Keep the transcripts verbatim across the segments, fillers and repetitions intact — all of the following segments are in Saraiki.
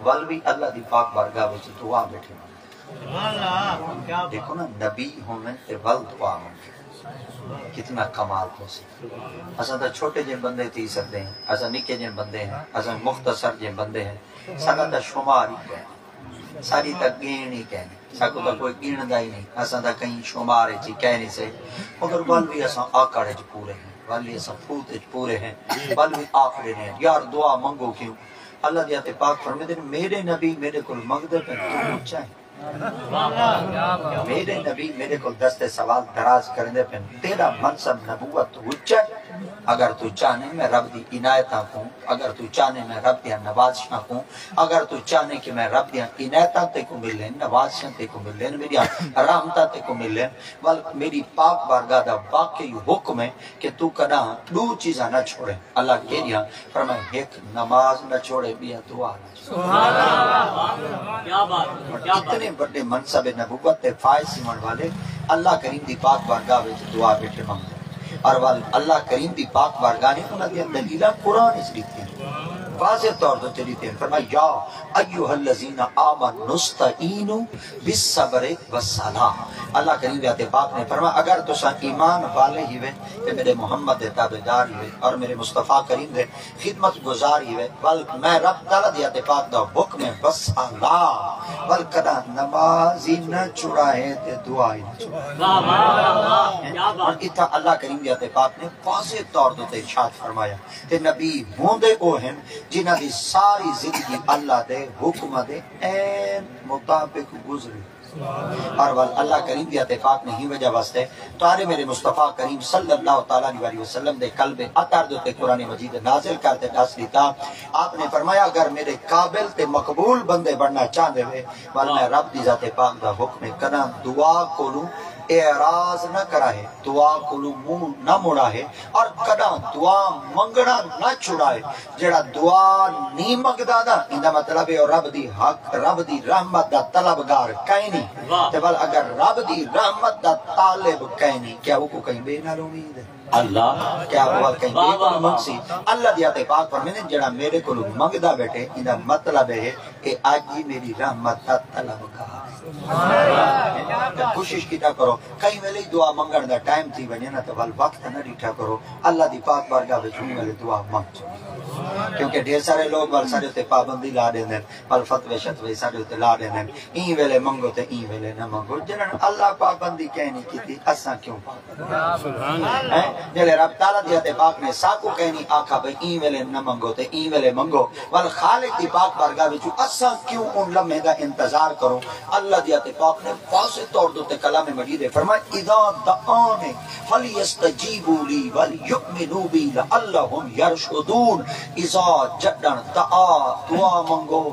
ول وی اللہ دی پاک بارگاہ وچ دعا ٻیٹھے منگدے۔ دیکھو نا، نبی ہوون تے ول دعا منگے، کتنا کمال ہوسی۔ اساں تاں چھوٹے جے بندے تھی سڳدے ہیں، اساں نکے جے بندے ہیں، اساں مختصر جے بندے ہیں، ساݙا تاں شمار ہی کائنی، ساݙی تاں ڳیݨ ہی کائنی، ساکوں تاں کوئی ڳݨدا ہی نہیں، اساں تاں کہیں شمار اچ ہی کائنی سے۔ مگر ول وی اساں آکڑ اچ پورے ہیں، ول وی اساں پھوت اچ پورے ہیں، ول وی آکڑے ہیں، یار دعا منگو کیوں؟ اللہ دے آتے پاک فرمیندے نے، میݙے نبی میݙے کول منگدے پن، توں اچا ہیں۔ میݙے نبی میݙے کول دست سوال دراز کریندے پن، تیݙا منصب نبوت اچا ہے۔ اگر توں چاہنے میں رب دی عنایتاں کوں، اگر توں چاہنے میں رب دیاں نوازشاں کوں، اگر توں چاہنے کہ میں رب دیاں عنایتاں تیکوں ملن، نوازشاں تیکوں ملن، میݙیاں رحمتاں تیکوں ملن، ول میݙی پاک بارگاہ دا واقعی حکم ہے کہ توں کݙاں ݙو چیزاں نہ چھوڑیں۔ اللہ کیڑھیاں؟ فرمائے، ہک نماز نہ چھوڑے، ٻیا دعا نہ چھوڑے۔ سبحان اللہ۔ کیا بات ہے، کیا بات ہے۔ اتنے وݙے منصب نبوت تے فائز تھیوݨ والے اللہ کریم دی پاک بارگاہ وچ دعا ٻیٹھے منگدے۔ اور ول اللہ کریم دی پاک بارگاہ نے انہاں دیاں دلیلاں قرآن وچ ݙتیاں، واضح طور تے ݙتیاں۔ فرمایا، یا ایھا الذین آمنوا استعینوا بالصبر والصلاۃ۔ اللہ کریم دے آتے پاک نے فرمایا، اگر تساں ایمان والے ہیوے تے میرے محمد دے تابعدار ہیوے اور میرے مصطفیٰ کریم دے خدمت گزار ہیوے، ول میں رب تعالیٰ دی آتے پاک دا حکم ہے، والصلاۃ، ول کدا نماز ہی نہ چھڑائے تے دعا ہی نہ چھڑائے۔ واہ، واہ، واہ، واہ، کیا بات۔ ہن اتھاں اللہ کریم دی آتے پاک نے واضح طور تے ارشاد فرمایا، تے نبی ہوندے او ہن جنہاں دی ساری زندگی اللہ دے حکم دے عین مطابق گزری۔ اور ول اللہ کریم دی آتے پاک نے ہی وجہ واسطے تہاݙے میرے مصطفیٰ کریم صلی اللہ تعالیٰ علیہ وسلم دے قلب اطہر دے اتے قرآن مجید نازل کر تے ݙس ݙتا۔ آپ نے فرمایا، اگر میرے قابل تے مقبول بندے بݨنا چاہندے وے، ول میں رب دی ذات پاک دا حکم ہے، کݙاں دعا کولوں اعراض نہ کراہے، دعا کولوں منہ نہ مڑاہے، اور کݙاں دعا منگݨا نہ چھڑائے۔ جیڑھا دعا نی منگدا نا، ایندا مطلب ہے او رب دی حق، رب دی رحمت دا طلبگار کائنی۔ واہ۔ تے ول اگر رب دی رحمت دا طالب کائنی، کیا اوکوں کہیں ٻئے نال امید ہے؟ اللہ۔ کیا ول کہیں ٻئے کولوں منگسی؟ اللہ دی آتے پاک فرمیندے، جیڑھا میرے کولوں منگدا ٻیٹھے، ایندا مطلب ہے کہ اڄ ہی میری رحمت دا طلبگار ہے۔ تے کوشش کیتا کرو، کئی ویلے دعا منگݨ دا ٹائم تھی ونڄے نا، تے ول وقت نہ ݙٹھا کرو، اللہ دی پاک بارگاہ وچ اوں ویلے دعا منگ چھوڑو۔ کیونکہ ڈھیر سارے لوگ ول ساݙے اتے پابندی لا ݙیندن، ول فتوے شتوے ساݙے اتے لا ݙیندن، ایں ویلے منگو تے ایں ویلے نہ منگو۔ جنہاں اللہ پابندی کائنی کیتی، اساں کیوں پابندی؟ ہیں؟ جیڑھے رب تعالیٰ دی آتے پاک نے ساکوں کائنی آکھا بھئی ایں ویلے نہ منگو تے ایں ویلے منگو، ول خالق دی پاک بارگاہ وچوں اساں کیوں اوں لمحے دا انتظار کروں؟ اللہ دی آتے پاک نے واضح طور تے کلام مجید ہے فرمایا، اذا دعان فلیستجیبوا لی ولیؤمنوا بی لعلہم یرشدون۔ اذا، جݙݨ، دعا، دعا منگو۔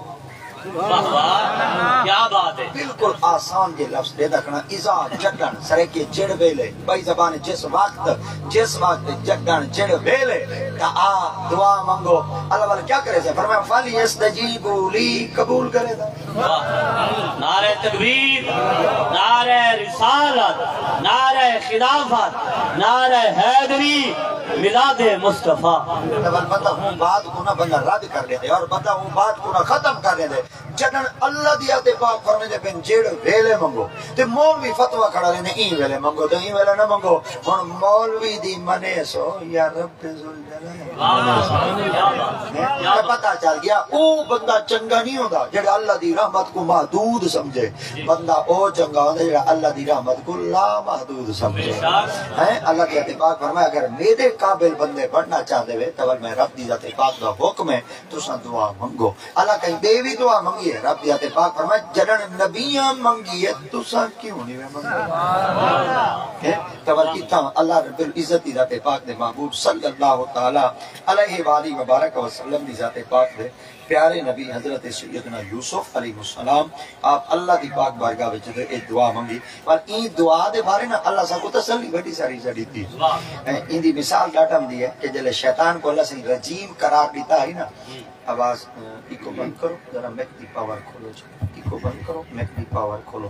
واہ واہ، کیا بات ہے۔ بالکل آسان جے لفظ ݙے ݙکھݨا، اذا، جݙݨ، سرائیکی جیڑھ ویلے، ٻئی زبان جس وقت، جس وقت، جݙݨ، جیڑھ ویلے، دعا، دعا منگو۔ اللہ والا کیا کرے سے؟ فرمایا، فلیستجیبوا لی، قبول کرے دا۔ واہ۔ نعرہ تکبیر، نعرہ رسالت، نعرہ خلافت، نعرہ حیدری، میلاد مصطفیٰ۔ تے ول بندہ ہوں بات کوں نہ بندہ رد کر ݙیندے اور بندہ ہوں بات کوں نہ ختم کر ݙیندے۔ جݙݨ اللہ دی آتے پاک فرمیندے پن، جیڑھ ویلے منگو۔ تے مولوی فتویٰ کھڑا ݙیندے، ایں ویلے منگو تے ایں ویلے نہ منگو۔ ہݨ مولوی دی منے سو یا رب ذوالجلال۔ واہ، واہ، واہ، واہ۔ تے پتہ چل ڳیا، او بندہ چنگا نہیں ہوندا جیڑھا اللہ دی رحمت کوں محدود سمجھے۔ بندہ او چنگا ہوندا جیڑھا اللہ دی رحمت کوں لامحدود سمجھے۔ بے شک۔ ہیں، اللہ دے آتے پاک فرمایا، اگر میݙے قابل بندے بݨنا چاہندے وے، تاں ول میں رب دی ذات پاک دا حکم ہے، تساں دعا منگو۔ اللہ کہیں ٻئے وی دعا منگی ہے، رب دی آتے پاک فرمایا، جݙݨ نبیاں منگی ہے، تساں کیوں نہیں وے منگدے؟ ہیں؟ تاں ول اتھاں اللہ رب العزت دی ذات پاک دے محبوب صلی اللہ تعالیٰ علیہ وآلہ وبارک وسلم دی ذات پاک دے پیارے نبی حضرت سیدنا یوسف علیہ السلام، آپ اللہ دی پاک بارگاہ وچ تے اے دعا منگی۔ پر ایں دعا دے بارے نا اللہ ساکوں تسلی وݙی ساری سا ݙتی۔ واہ۔ ایں، ایندی مثال ݙاڈھا ہوندی ہے کہ جلے شیطان کوں اللہ سائیں رجیم قرار ݙتا ہئی نا، ہوں۔ آواز، اے، ایکو بند کرو، ذرا میک دی پاور کھولو جی۔ ایکو بند کرو، میک دی پاور کھولو۔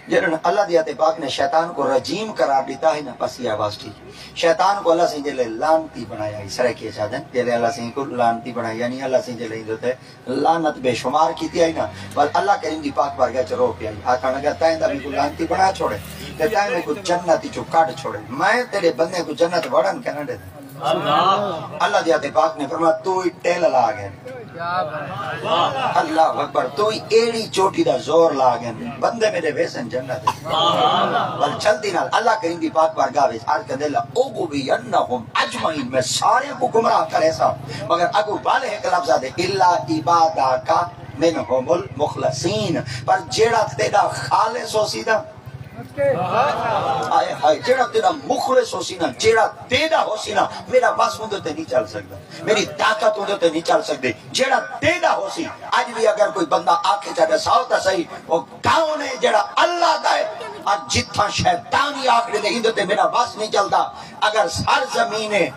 جیڑھن اللہ دی ذات پاک نے شیطان کوں رجیم قرار ݙتا ہئی نا، بس ایہا بس ٹھیک۔ شیطان کوں اللہ سئیں جیلے لعنتی بݨایا ہئی، سرائیکی اچ آہدن، جیلے اللہ سئیں کوں لعنتی بݨایا، یعنی اللہ سئیں جیلے ایندے تے لعنت بے شمار کیتی ہئی نا، ول اللہ کریم دی پاک بارگاہ اچ رو پیا ہئی، آکھݨ لڳا، تیں تاں میکوں لعنتی بݨا چھوڑے، تے تیں میکوں جنت اچوں کڈھ چھوڑے، میں تیݙے بندیاں کوں جنت وڑݨ کائناں ݙیندا۔ اللہ دی ذات پاک نے فرمایا، توں ہی ٹل لا ڳئے۔ اللہ اکبر، توں ہی ایڑی چوٹی دا زور لا ڳئے، بندے میݙے ویسن جنت۔ ول جلدی نال اللہ کریم دی پاک بارگاہ وچ عرض کریندے، لَأُغْوِيَنَّهُمْ أَجْمَعِينَ، میں سارے کوں گمراہ کریساں، مگر اڳوں ول ہک لفظ آہدے، إِلَّا عِبَادَكَ مِنْهُمُ الْمُخْلَصِينَ، پر جیڑھا تیݙا خالص ہوسی نا، ہائے ہائے، جیڑھا تیݙا مخلص ہوسی نا، جیڑھا تیݙا ہوسی نا، میݙا وس اوندے تے نہیں چل سڳدا، میݙی طاقت اوندے تے نہیں چل سڳدی۔ جیڑھا تیݙا ہوسی، اڄ وی اگر کوئی بندہ آکھے چا ݙساؤ تاں صحیح، او کون ہے جیڑھا اللہ دا ہے؟ اور جتھاں شیطان ہی آکھ ݙیندے، ایندے تے میݙا وس نہیں چلدا۔ اگر سر زمین ہے،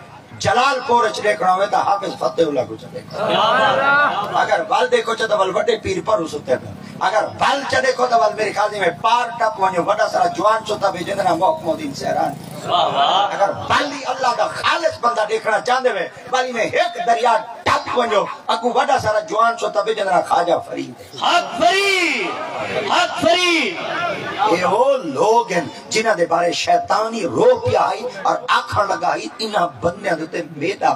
جلال پور اچ ݙیکھݨا ہووے تاں حافظ فتح اللہ کوں چا ݙیکھو۔ اگر ول ݙیکھو چا تاں ول وݙے پیر پروں ستے پئے۔ اگر ول چا ݙیکھو تاں ول میرے خیال میں پار ٹپ ونڄو، وݙا سارا جوان ستا پئے جیندے نال محکمہ الدین سہران۔ اگر ول ہی اللہ دا خالص بندہ ݙیکھݨا چاہندے وے، ول میں ہک دریا ٹپ ونڄو، اڳوں وݙا سارا جوان ستا پئے جیندے نال خواجہ فرید۔ حق فرید، حق فرید۔ اے او لوگ ہن جنہاں دے بارے شیطان ہی رو پیا ہئی اور آکھݨ لڳا ہئی، انہاں بندیاں دے تے میݙا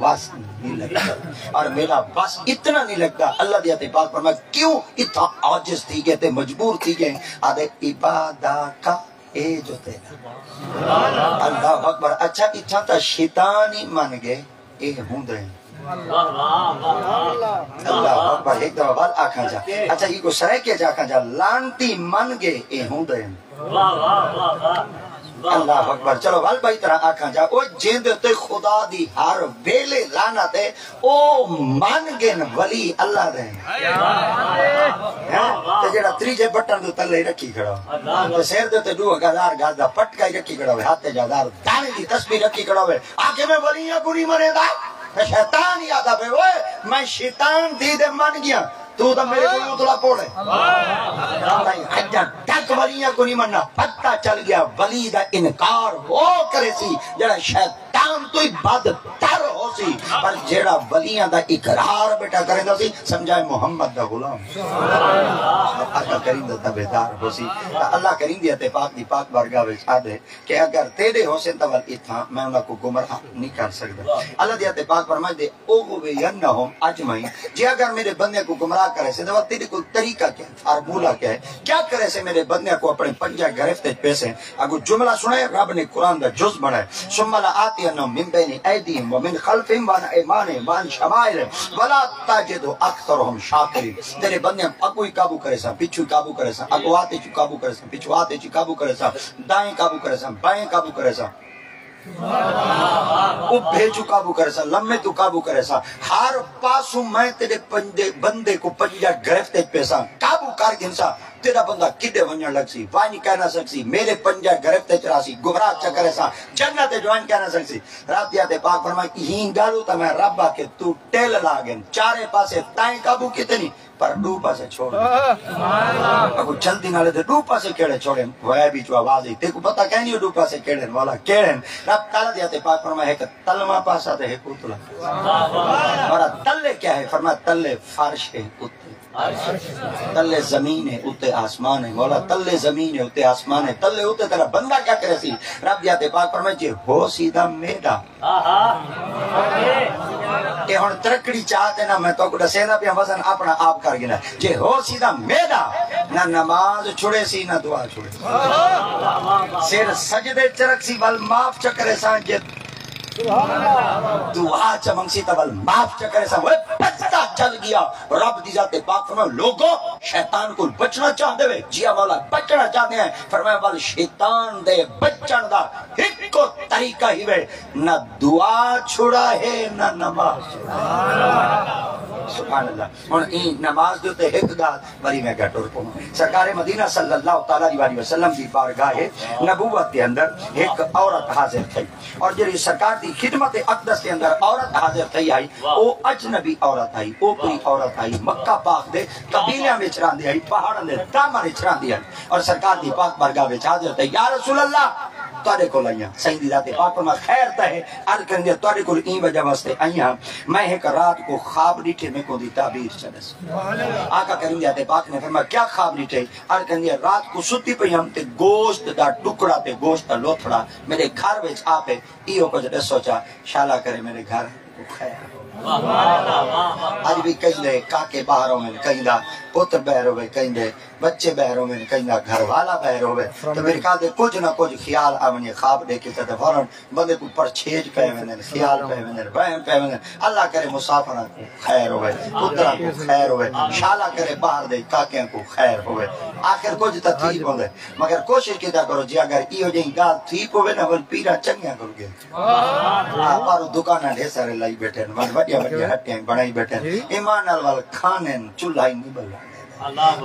وس نہیں لڳدا، اور میݙا وس اتنا نہیں لڳدا۔ اللہ دی ذات پاک فرمائے، کیوں اتھاں عاجز تھی ڳئے تے مجبور تھی ڳئے؟ آہدے، عباداک، اے جو تیݙا۔ اللہ اکبر۔ اچھا، اتھاں تاں شیطان ہی من ڳئے، اے ہوندے ہن۔ اللہ اکبر، ہک دفعہ ول آکھاں چا۔ اچھا، ایکوں سرائیکی اچ آکھاں چا، لعنتی من ڳئے، اے ہوندے ہن۔ اللہ اکبر۔ چلو ول ٻئی طرح آکھاں چا، او جیندے تے خدا دی ہر ویلے لعنت ہے، او من ڳن ولی اللہ دے ہن۔ ہیں؟ تے جیڑھا تریجھے بٹن دے تلے رکھی کھڑا، تے سر دے تے ݙو ہزار گز دا پٹکا ہی رکھی کھڑا ہوئے، ہتھ اچ ہزار داݨے دی تسبیح رکھی کھڑا ہوئے، آکھے میں ولیاں کوں نہیں منیندا۔ تے شیطان ہی آہدا پئے، اوئے میں شیطان تھی تے من ڳیاں، توں تاں میرے کولوں اتلا پوڑ ہے۔ تائیں اڄاں تک ولیاں کوں نہیں مننا، پتہ چل ڳیا ولی دا انکار او کریسی جیڑھا شیطان توں ہی بدتر ہوسی، پر جیڑھا ولیاں دا اقرار بیٹا کریندا سی، سمجھائے محمد دا غلام۔ اللہ کریم دا تابعدار ہوسی۔ تاں اللہ کریم دی ذات پاک دی پاک بارگاہ وچ آہدے، کہ اگر تیݙے ہوسن تاں ول اتھاں میں انہاں کوں گمراہ نہیں کر سڳدا۔ اللہ دی ذات پاک فرمائیندے، "أغوينهم أجمعين"، جے اگر میݙے بندیاں کوں گمراہ کریسیں تاں ول تیݙے کول طریقہ کیا ہے، فارمولا کیا ہے؟ کیا کریسیں میݙے بندیاں کوں اپݨے پنجہ گرفت وچ پیسیں؟ اڳوں جملہ سݨائے، رب نے قرآن دا جز بݨائے، "ثم لآتينهم من بين أيديهم ومن خلفهم وعن أيمانهم وعن شمائلهم ولا تجد أكثرهم شاكرين"۔ تیݙے بندیاں اڳوں ہی قابو کریساں، پچھوں ہی قابو کریساں، اڳواٹ وچ قابو کریساں، پچھواٹ وچ قابو کریساں، دائیں قابو کریساں، بائیں قابو کریساں، ابھے چوں قابو کریساں، لمے توں قابو کریساں۔ ہر پاسوں میں تیݙے پنجے بندے کوں پنجہ گرفت وچ پیساں، قابو کر گھنساں۔ تیݙا بندہ کݙے ونڄݨ لڳسی، ونڄ کائنا سڳسی، میݙے پنجہ گرفت وچ رہسی، گمراہ چا کریساں، جنت وچ ونڄ کائنا سڳسی۔ رب دی ذات پاک فرمائے، ایں ڳالھوں تاں میں رب آکھے، توں ٹل لا ڳن، چارے پاسے تائیں قابو کیتے نہیں، پر ݙو پاسے چھوڑ ݙتے۔ اڳوں جلدی نال تے ݙو پاسے کیڑھے چھوڑے؟ غیب وچوں آواز آئی، تیکوں پتہ کائنی او ݙو پاسے کیڑھے ہن؟ مولا، کیڑھے ہن؟ رب تعالیٰ دی ذات پاک فرمائے، ہک تلواں پاسا تے ہک اتلا۔ مولا، تلے کیا ہے؟ فرمایا، تلے فرش ہے، اتے تلے زمین ہے، اتے آسمان ہے۔ مولا، تلے زمین ہے، اتے آسمان ہے، تلے اتے تیݙا بندہ کیا کریسی؟ رب دی ذات پاک فرمائے، جے ہوسی تاں میݙا۔ اے ہݨ ترکڑی چا تے نہ میں تہاکوں ݙسیندا پیاں، وزن اپݨا آپ کر گھندا۔ جے ہوسی تاں میݙا، نہ نماز چھڑیسی، نہ دعا چھڑیسی۔ سر سجدے چ رکھسی، ول معاف چا کریساں۔ جے دعا چا منگسی تاں ول معاف چا کریساں۔ اوئے پتہ چل ڳیا۔ رب دی ذات پاک فرمائے، لوگو، شیطان کوں بچݨا چاہندے وے؟ جی ہاں مولا، بچݨا چاہندے ہیں۔ فرمایا، ول شیطان دے بچݨ دا ہکو طریقہ ہی وے، نہ دعا چھڑا ہے، نہ نماز چھڑا ہے۔ سبحان اللہ۔ ہݨ ایں نماز دے اتے ہک ڳالھ وری میں اڳاں ٹر پواں۔ سرکار مدینہ صلی اللہ تعالیٰ علیہ وسلم دی بارگاہ نبوت دے اندر ہک عورت حاضر تھئی، اور جڑی سرکار دی خدمت اقدس دے اندر عورت حاضر تھئی آئی، او اجنبی عورت آئی، اوپری عورت آئی، مکہ پاک دے قبیلیاں وچ رہندی آئی، پہاڑاں دے دامن وچ رہندی آئی، اور سرکار دی پاک بارگاہ وچ حاضر تھئی، یا رسول اللہ، تہاݙے کول آئی ہاں۔ سئیں دی ذات پاک فرمایا، خیر تاں ہے؟ عرض کریندی، تہاݙے کول ایں وجہ واسطے آئی ہاں، میں ہک رات کوں خواب ݙٹھے، میکوں دی تعبیر چا ݙس۔ آقا کریم دی ذات پاک نے فرمایا، کیا خواب ݙٹھے؟ عرض کریندی، رات کوں ستی پئی ہم تے گوشت دا ٹکڑا تے گوشت دا لوتھڑا میݙے گھر وچ آ پئے، ایہو کجھ ݙسو چا، شالا کرے میݙے گھر کوں خیر۔ اڄ وی کہیں دے کاکے ٻاہر ہوون، کہیں دا پتر ٻاہر ہووے، کہیں دے بچے ٻاہر ہوون، کہیں دا گھر والا ٻاہر ہووے، تے میݙے خیال دے کجھ نہ کجھ خیال آوݨے، خواب ݙیکھے تے فوراً بندے کوں پرچھیج پئے ویندن، خیال پئے ویندن، وہم پئے ویندن۔ اللہ کرے مسافراں کوں خیر ہووے، پتراں کوں خیر ہووے، شالا کرے ٻاہر دے کاکیاں کوں خیر ہووے۔ آخر کجھ تاں تھی پوندے، مگر کوشش کیتا کرو جی اگر ایہو جہی ڳالھ تھی پووے نہ، ول پیراں چنڳیاں کر ڳئے۔ ہاں، ٻاہروں دکاناں ڈھیر سارے لائی ٻیٹھن، ول وݙیاں وݙیاں ہٹیاں بݨائی ٻیٹھن۔ ایمان نال ول کھانن، چولہا ہی نہیں ٻلݨ ݙیندے۔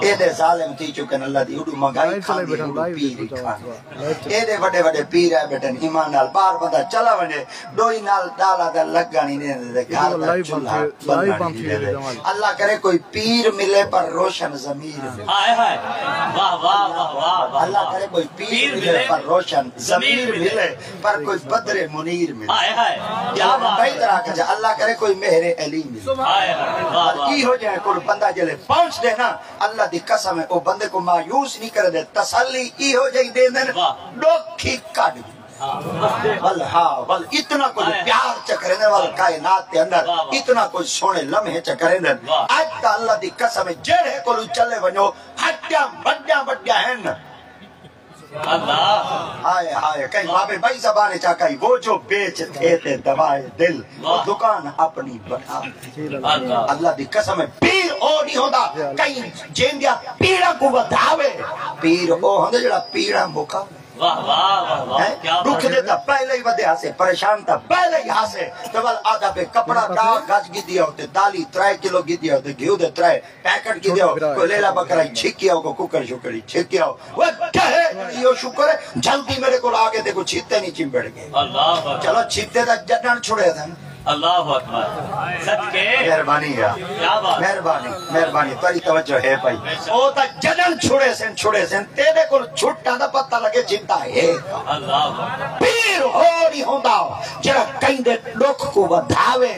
ایݙے ظالم تھی چکن، اللہ دی اݙو مہنگائی کھاندے، اݙو پیر ہی کھاندے۔ ایݙے وݙے وݙے پیر آئے ٻیٹھن، ایمان نال ٻاہر بندہ چلا ونڄے، ݙوئی نال ݙالا دا لڳݨ ہی نہیں ݙیندے، گھر دا چولہا ٻلݨ نہیں ݙیندے۔ اللہ کرے کوئی پیر ملے پر روشن ضمیر ملے۔ ہائے ہائے۔ واہ، واہ، واہ، واہ، واہ۔ اللہ کرے کوئی پیر ملے پر روشن ضمیر ملے، پر کوئی بدر منیر ملے۔ ہائے ہائے۔ کیا بات ہے۔ اللہ کرے کوئی مہر علی ملے۔ ہائے ہائے۔ واہ، واہ۔ ایہو جہاں کول بندہ جلے پہنچ دے نا، اللہ دی قسم ہے، او بندے کوں مایوس نہیں کریندے، تسلی ایہو جہی ݙیندن، واہ۔ ݙکھ ہی کڈھ ݙیندن۔ ہاں۔ ول ہا، ول اتنا کجھ پیار چا کریندن، ول کائنات دے اندر اتنا کجھ سوہݨے لمحے چا کریندن۔ واہ۔ اڄ تاں اللہ دی قسم ہے، جیڑھے کولوں چلے ونڄو، ہٹیاں وݙیاں وݙیاں ہن۔ اللہ۔ ہائے ہائے، کہیں بابے بھائی زبان چا کئی، وہ جو بیچ تھے تے دوائے دل، واہ۔ دکان اپنی بڑھا۔ اللہ۔ اللہ دی قسم ہے، پیر او نہیں ہوندا، کہیں جیندیاں پیڑاں کوں ودھاوے۔ پیر او ہوندے جڑا پیڑاں مکاوے۔ واہ، واہ، واہ، واہ، ہیں؟ کیا بات ہے۔ ݙکھ دے تاں پہلے ہی ودھے ہاسے، پریشان تاں پہلے ہی ہاسے۔ تے ول آدھا پئے کپڑا ݙاہ گز گھدی آؤ تے دالی ترائے کلو گھدی آؤ تے گھیو دے ترائے پیکٹ گھدی آؤ، کوئی لیلا بکرا ہی چھکی آؤ، کوئی ککڑ شکڑ ہی چھکی آؤ۔ وہ کہے، ایہو شکر ہے، جلدی میݙے کول آ ڳئے تے کوئی چھتے نہیں چمبڑ ڳئے۔ اللہ اکبر۔ چلو، چھتے دا جݙݨ چھڑے سن۔ اللہ اکبر۔ صدقے۔ مہربانی یار۔ کیا بات۔ مہربانی، مہربانی، تہاݙی توجہ ہے بھائی۔ بے شک۔ او تاں جݙݨ چھڑے سن، چھڑے سن، تیݙے کول چھٹاں دا پتہ لڳے چھتا ہے۔ اللہ اکبر۔ پیر او نہیں ہوندا، جڑا کہیں دے ݙکھ کوں ودھاوے۔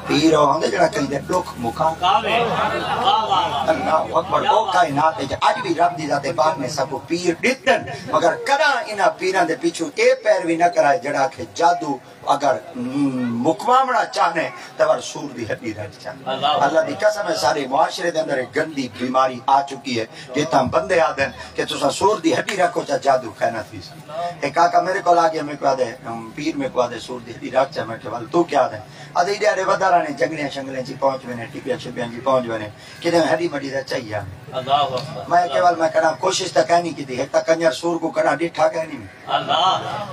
پیر او ہوندے جڑا کہیں دے ݙکھ مکاوے۔ مکاوے۔ واہ، واہ، واہ۔ اللہ اکبر۔ کیا بات۔ او کائنات وچ اڄ وی رب دی ذات پاک نے ساکوں پیر ݙتن، مگر کݙاں انہاں پیراں دے پچھوں اے پیروی نہ کرائے جڑا کہ جادو اگر، م، مکواوݨا چاہنے تاں ول سور دی ہڈی رکھ چا۔ اللہ۔ اللہ دی قسم ہے، سارے معاشرے دے اندر ایک گندی بیماری آ چکی ہے، جتھاں بندے آہدن کہ تساں سور دی ہڈی رکھو چا جادو کائنا تھیسی۔ ہک کاکا میݙے کول آ ڳیا، میکوں آہدے، ام، پیر میکوں آہدے سور دی ہڈی رکھ چا، میں کہ ول توں کیا آہدیں؟ آہدے ایݙے آہدے ودھا رہنے جنگلیاں شنگلیاں چی پہنچ وینے، ٹپیاں شپیاں چی پہنچ وینے، کݙاہیں ہڈی مڈی دا چاہیے۔ اللہ اکبر۔ میں کہ ول میں کݙاں کوشش تاں کائنی کیتی، ہک تاں کنجر سور کوں کݙاں ݙٹھا کائنی۔ اللہ،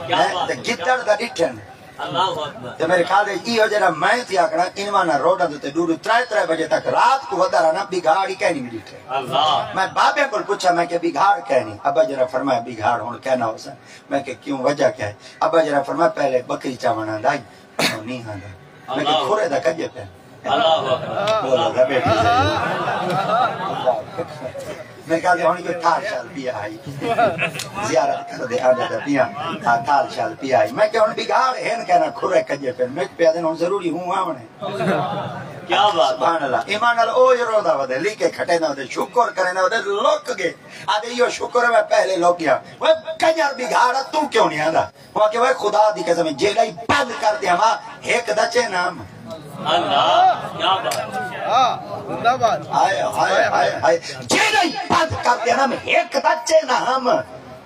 کیا بات ہے۔ تے گدڑ دا ݙٹھن۔ اللہ اکبر۔ تے میݙے خیال ہے ایہو جیڑھا میں تھی آکھݨا، انہاں نہ روڈاں دے تے ݙو ݙو ترائے ترائے بجے تک رات کوں ودھا رہنا، بگھاڑ ہی کائنی ملی ٹھے۔ اللہ۔ میں بابے کول پچھا، میں کہ بگھاڑ کائنی؟ ابا جیڑھا فرمایا بگھاڑ ہݨ کائنا ہوسن۔ میں کہ کیوں، وجہ کیا ہے؟ ابا جیڑھا فرمایا پہلے بکری چاوݨ آندا ہئی، ہݨ نہیں آندا۔ میں کہ اللہ۔ کھرے دا کجے پئے۔ اللہ اکبر۔ بولو، ربے ٹھیک ہے۔ میں کہا کہ ہݨ کوئی تھال شال پیا آئی۔ زیارت کر دے آندا تے پیا، ہاں، تھال شال پیا آئی۔ میں کہ ہݨ بگاڑ ہن کہنا کھرے کجے پئے۔ میں پیا دن ہݨ ضروری ہوں آوݨے۔ کیا بات۔ سبحان اللہ۔ ایمان نال او جو روندا ودے، لیکے کھٹیندا ودے، شکر کریندا ودے، لک ڳئے۔ آہدے ایہو شکر ہے میں پہلے لک ڳیا۔ وہ کنجر بگاڑ، توں کیوں نہیں آندا؟ وہ کہ وہ خدا دی قسم ہے، جیڑھا ہی پد کر دے ہما، ہک دا چین ہم۔ اللہ، کیا بات ہے۔ ہاں، زندہ باد۔ ہائے، ہائے، ہائے، ہائے۔ جیڑھا ہی پد کر دے ہم، ہک دا چین ہم۔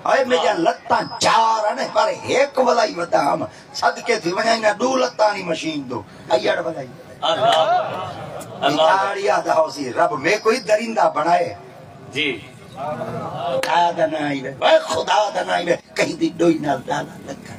ہائے، میݙیاں لتاں چار ہن، پر ہک ولا ہی ودا ہم۔ صدقے تھی ونڄاں انہاں ݙو لتاں والی مشین توں، ایڑ ولا ہی۔ اللہ، اللہ۔ بگاڑ آہدا ہوسی، رب میکوں ہی درندہ بݨائے۔ جی۔ خدا دا ناں ہی وے، اوئے خدا دا ناں ہی وے، کہیں دی ݙوئی نال ݙالا لڳا۔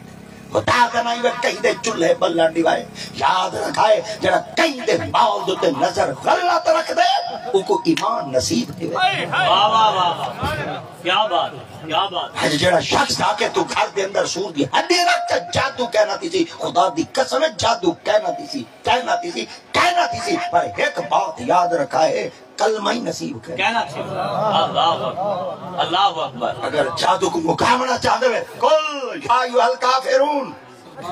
خدا دا نائی وے کہیں دے چولہے بلن ݙیوائے۔ یاد رکھائے، جڑا کہیں دے مال دے تے نظر غلط رکھ دے، اوکوں ایمان نصیب تھیوے۔ واہ، واہ، واہ، واہ۔ کیا بات ہے، کیا بات ہے۔ ہج جڑا شخص آ کے تو گھر دے اندر سور دی ہڈی رکھ تے جادو کہنا تھی سی، خدا دی قسم ہے، جادو کہنا تھی سی، کہنا تھی سی، کہنا تھی سی، پر ایک بات یاد رکھائے، کلمہ ہی نصیب کرے۔ کہنا تھی۔ اللہ اکبر، اللہ اکبر۔ اگر جادو کو مکاونا چاہندے وے، قل یا ایھا الکافرون۔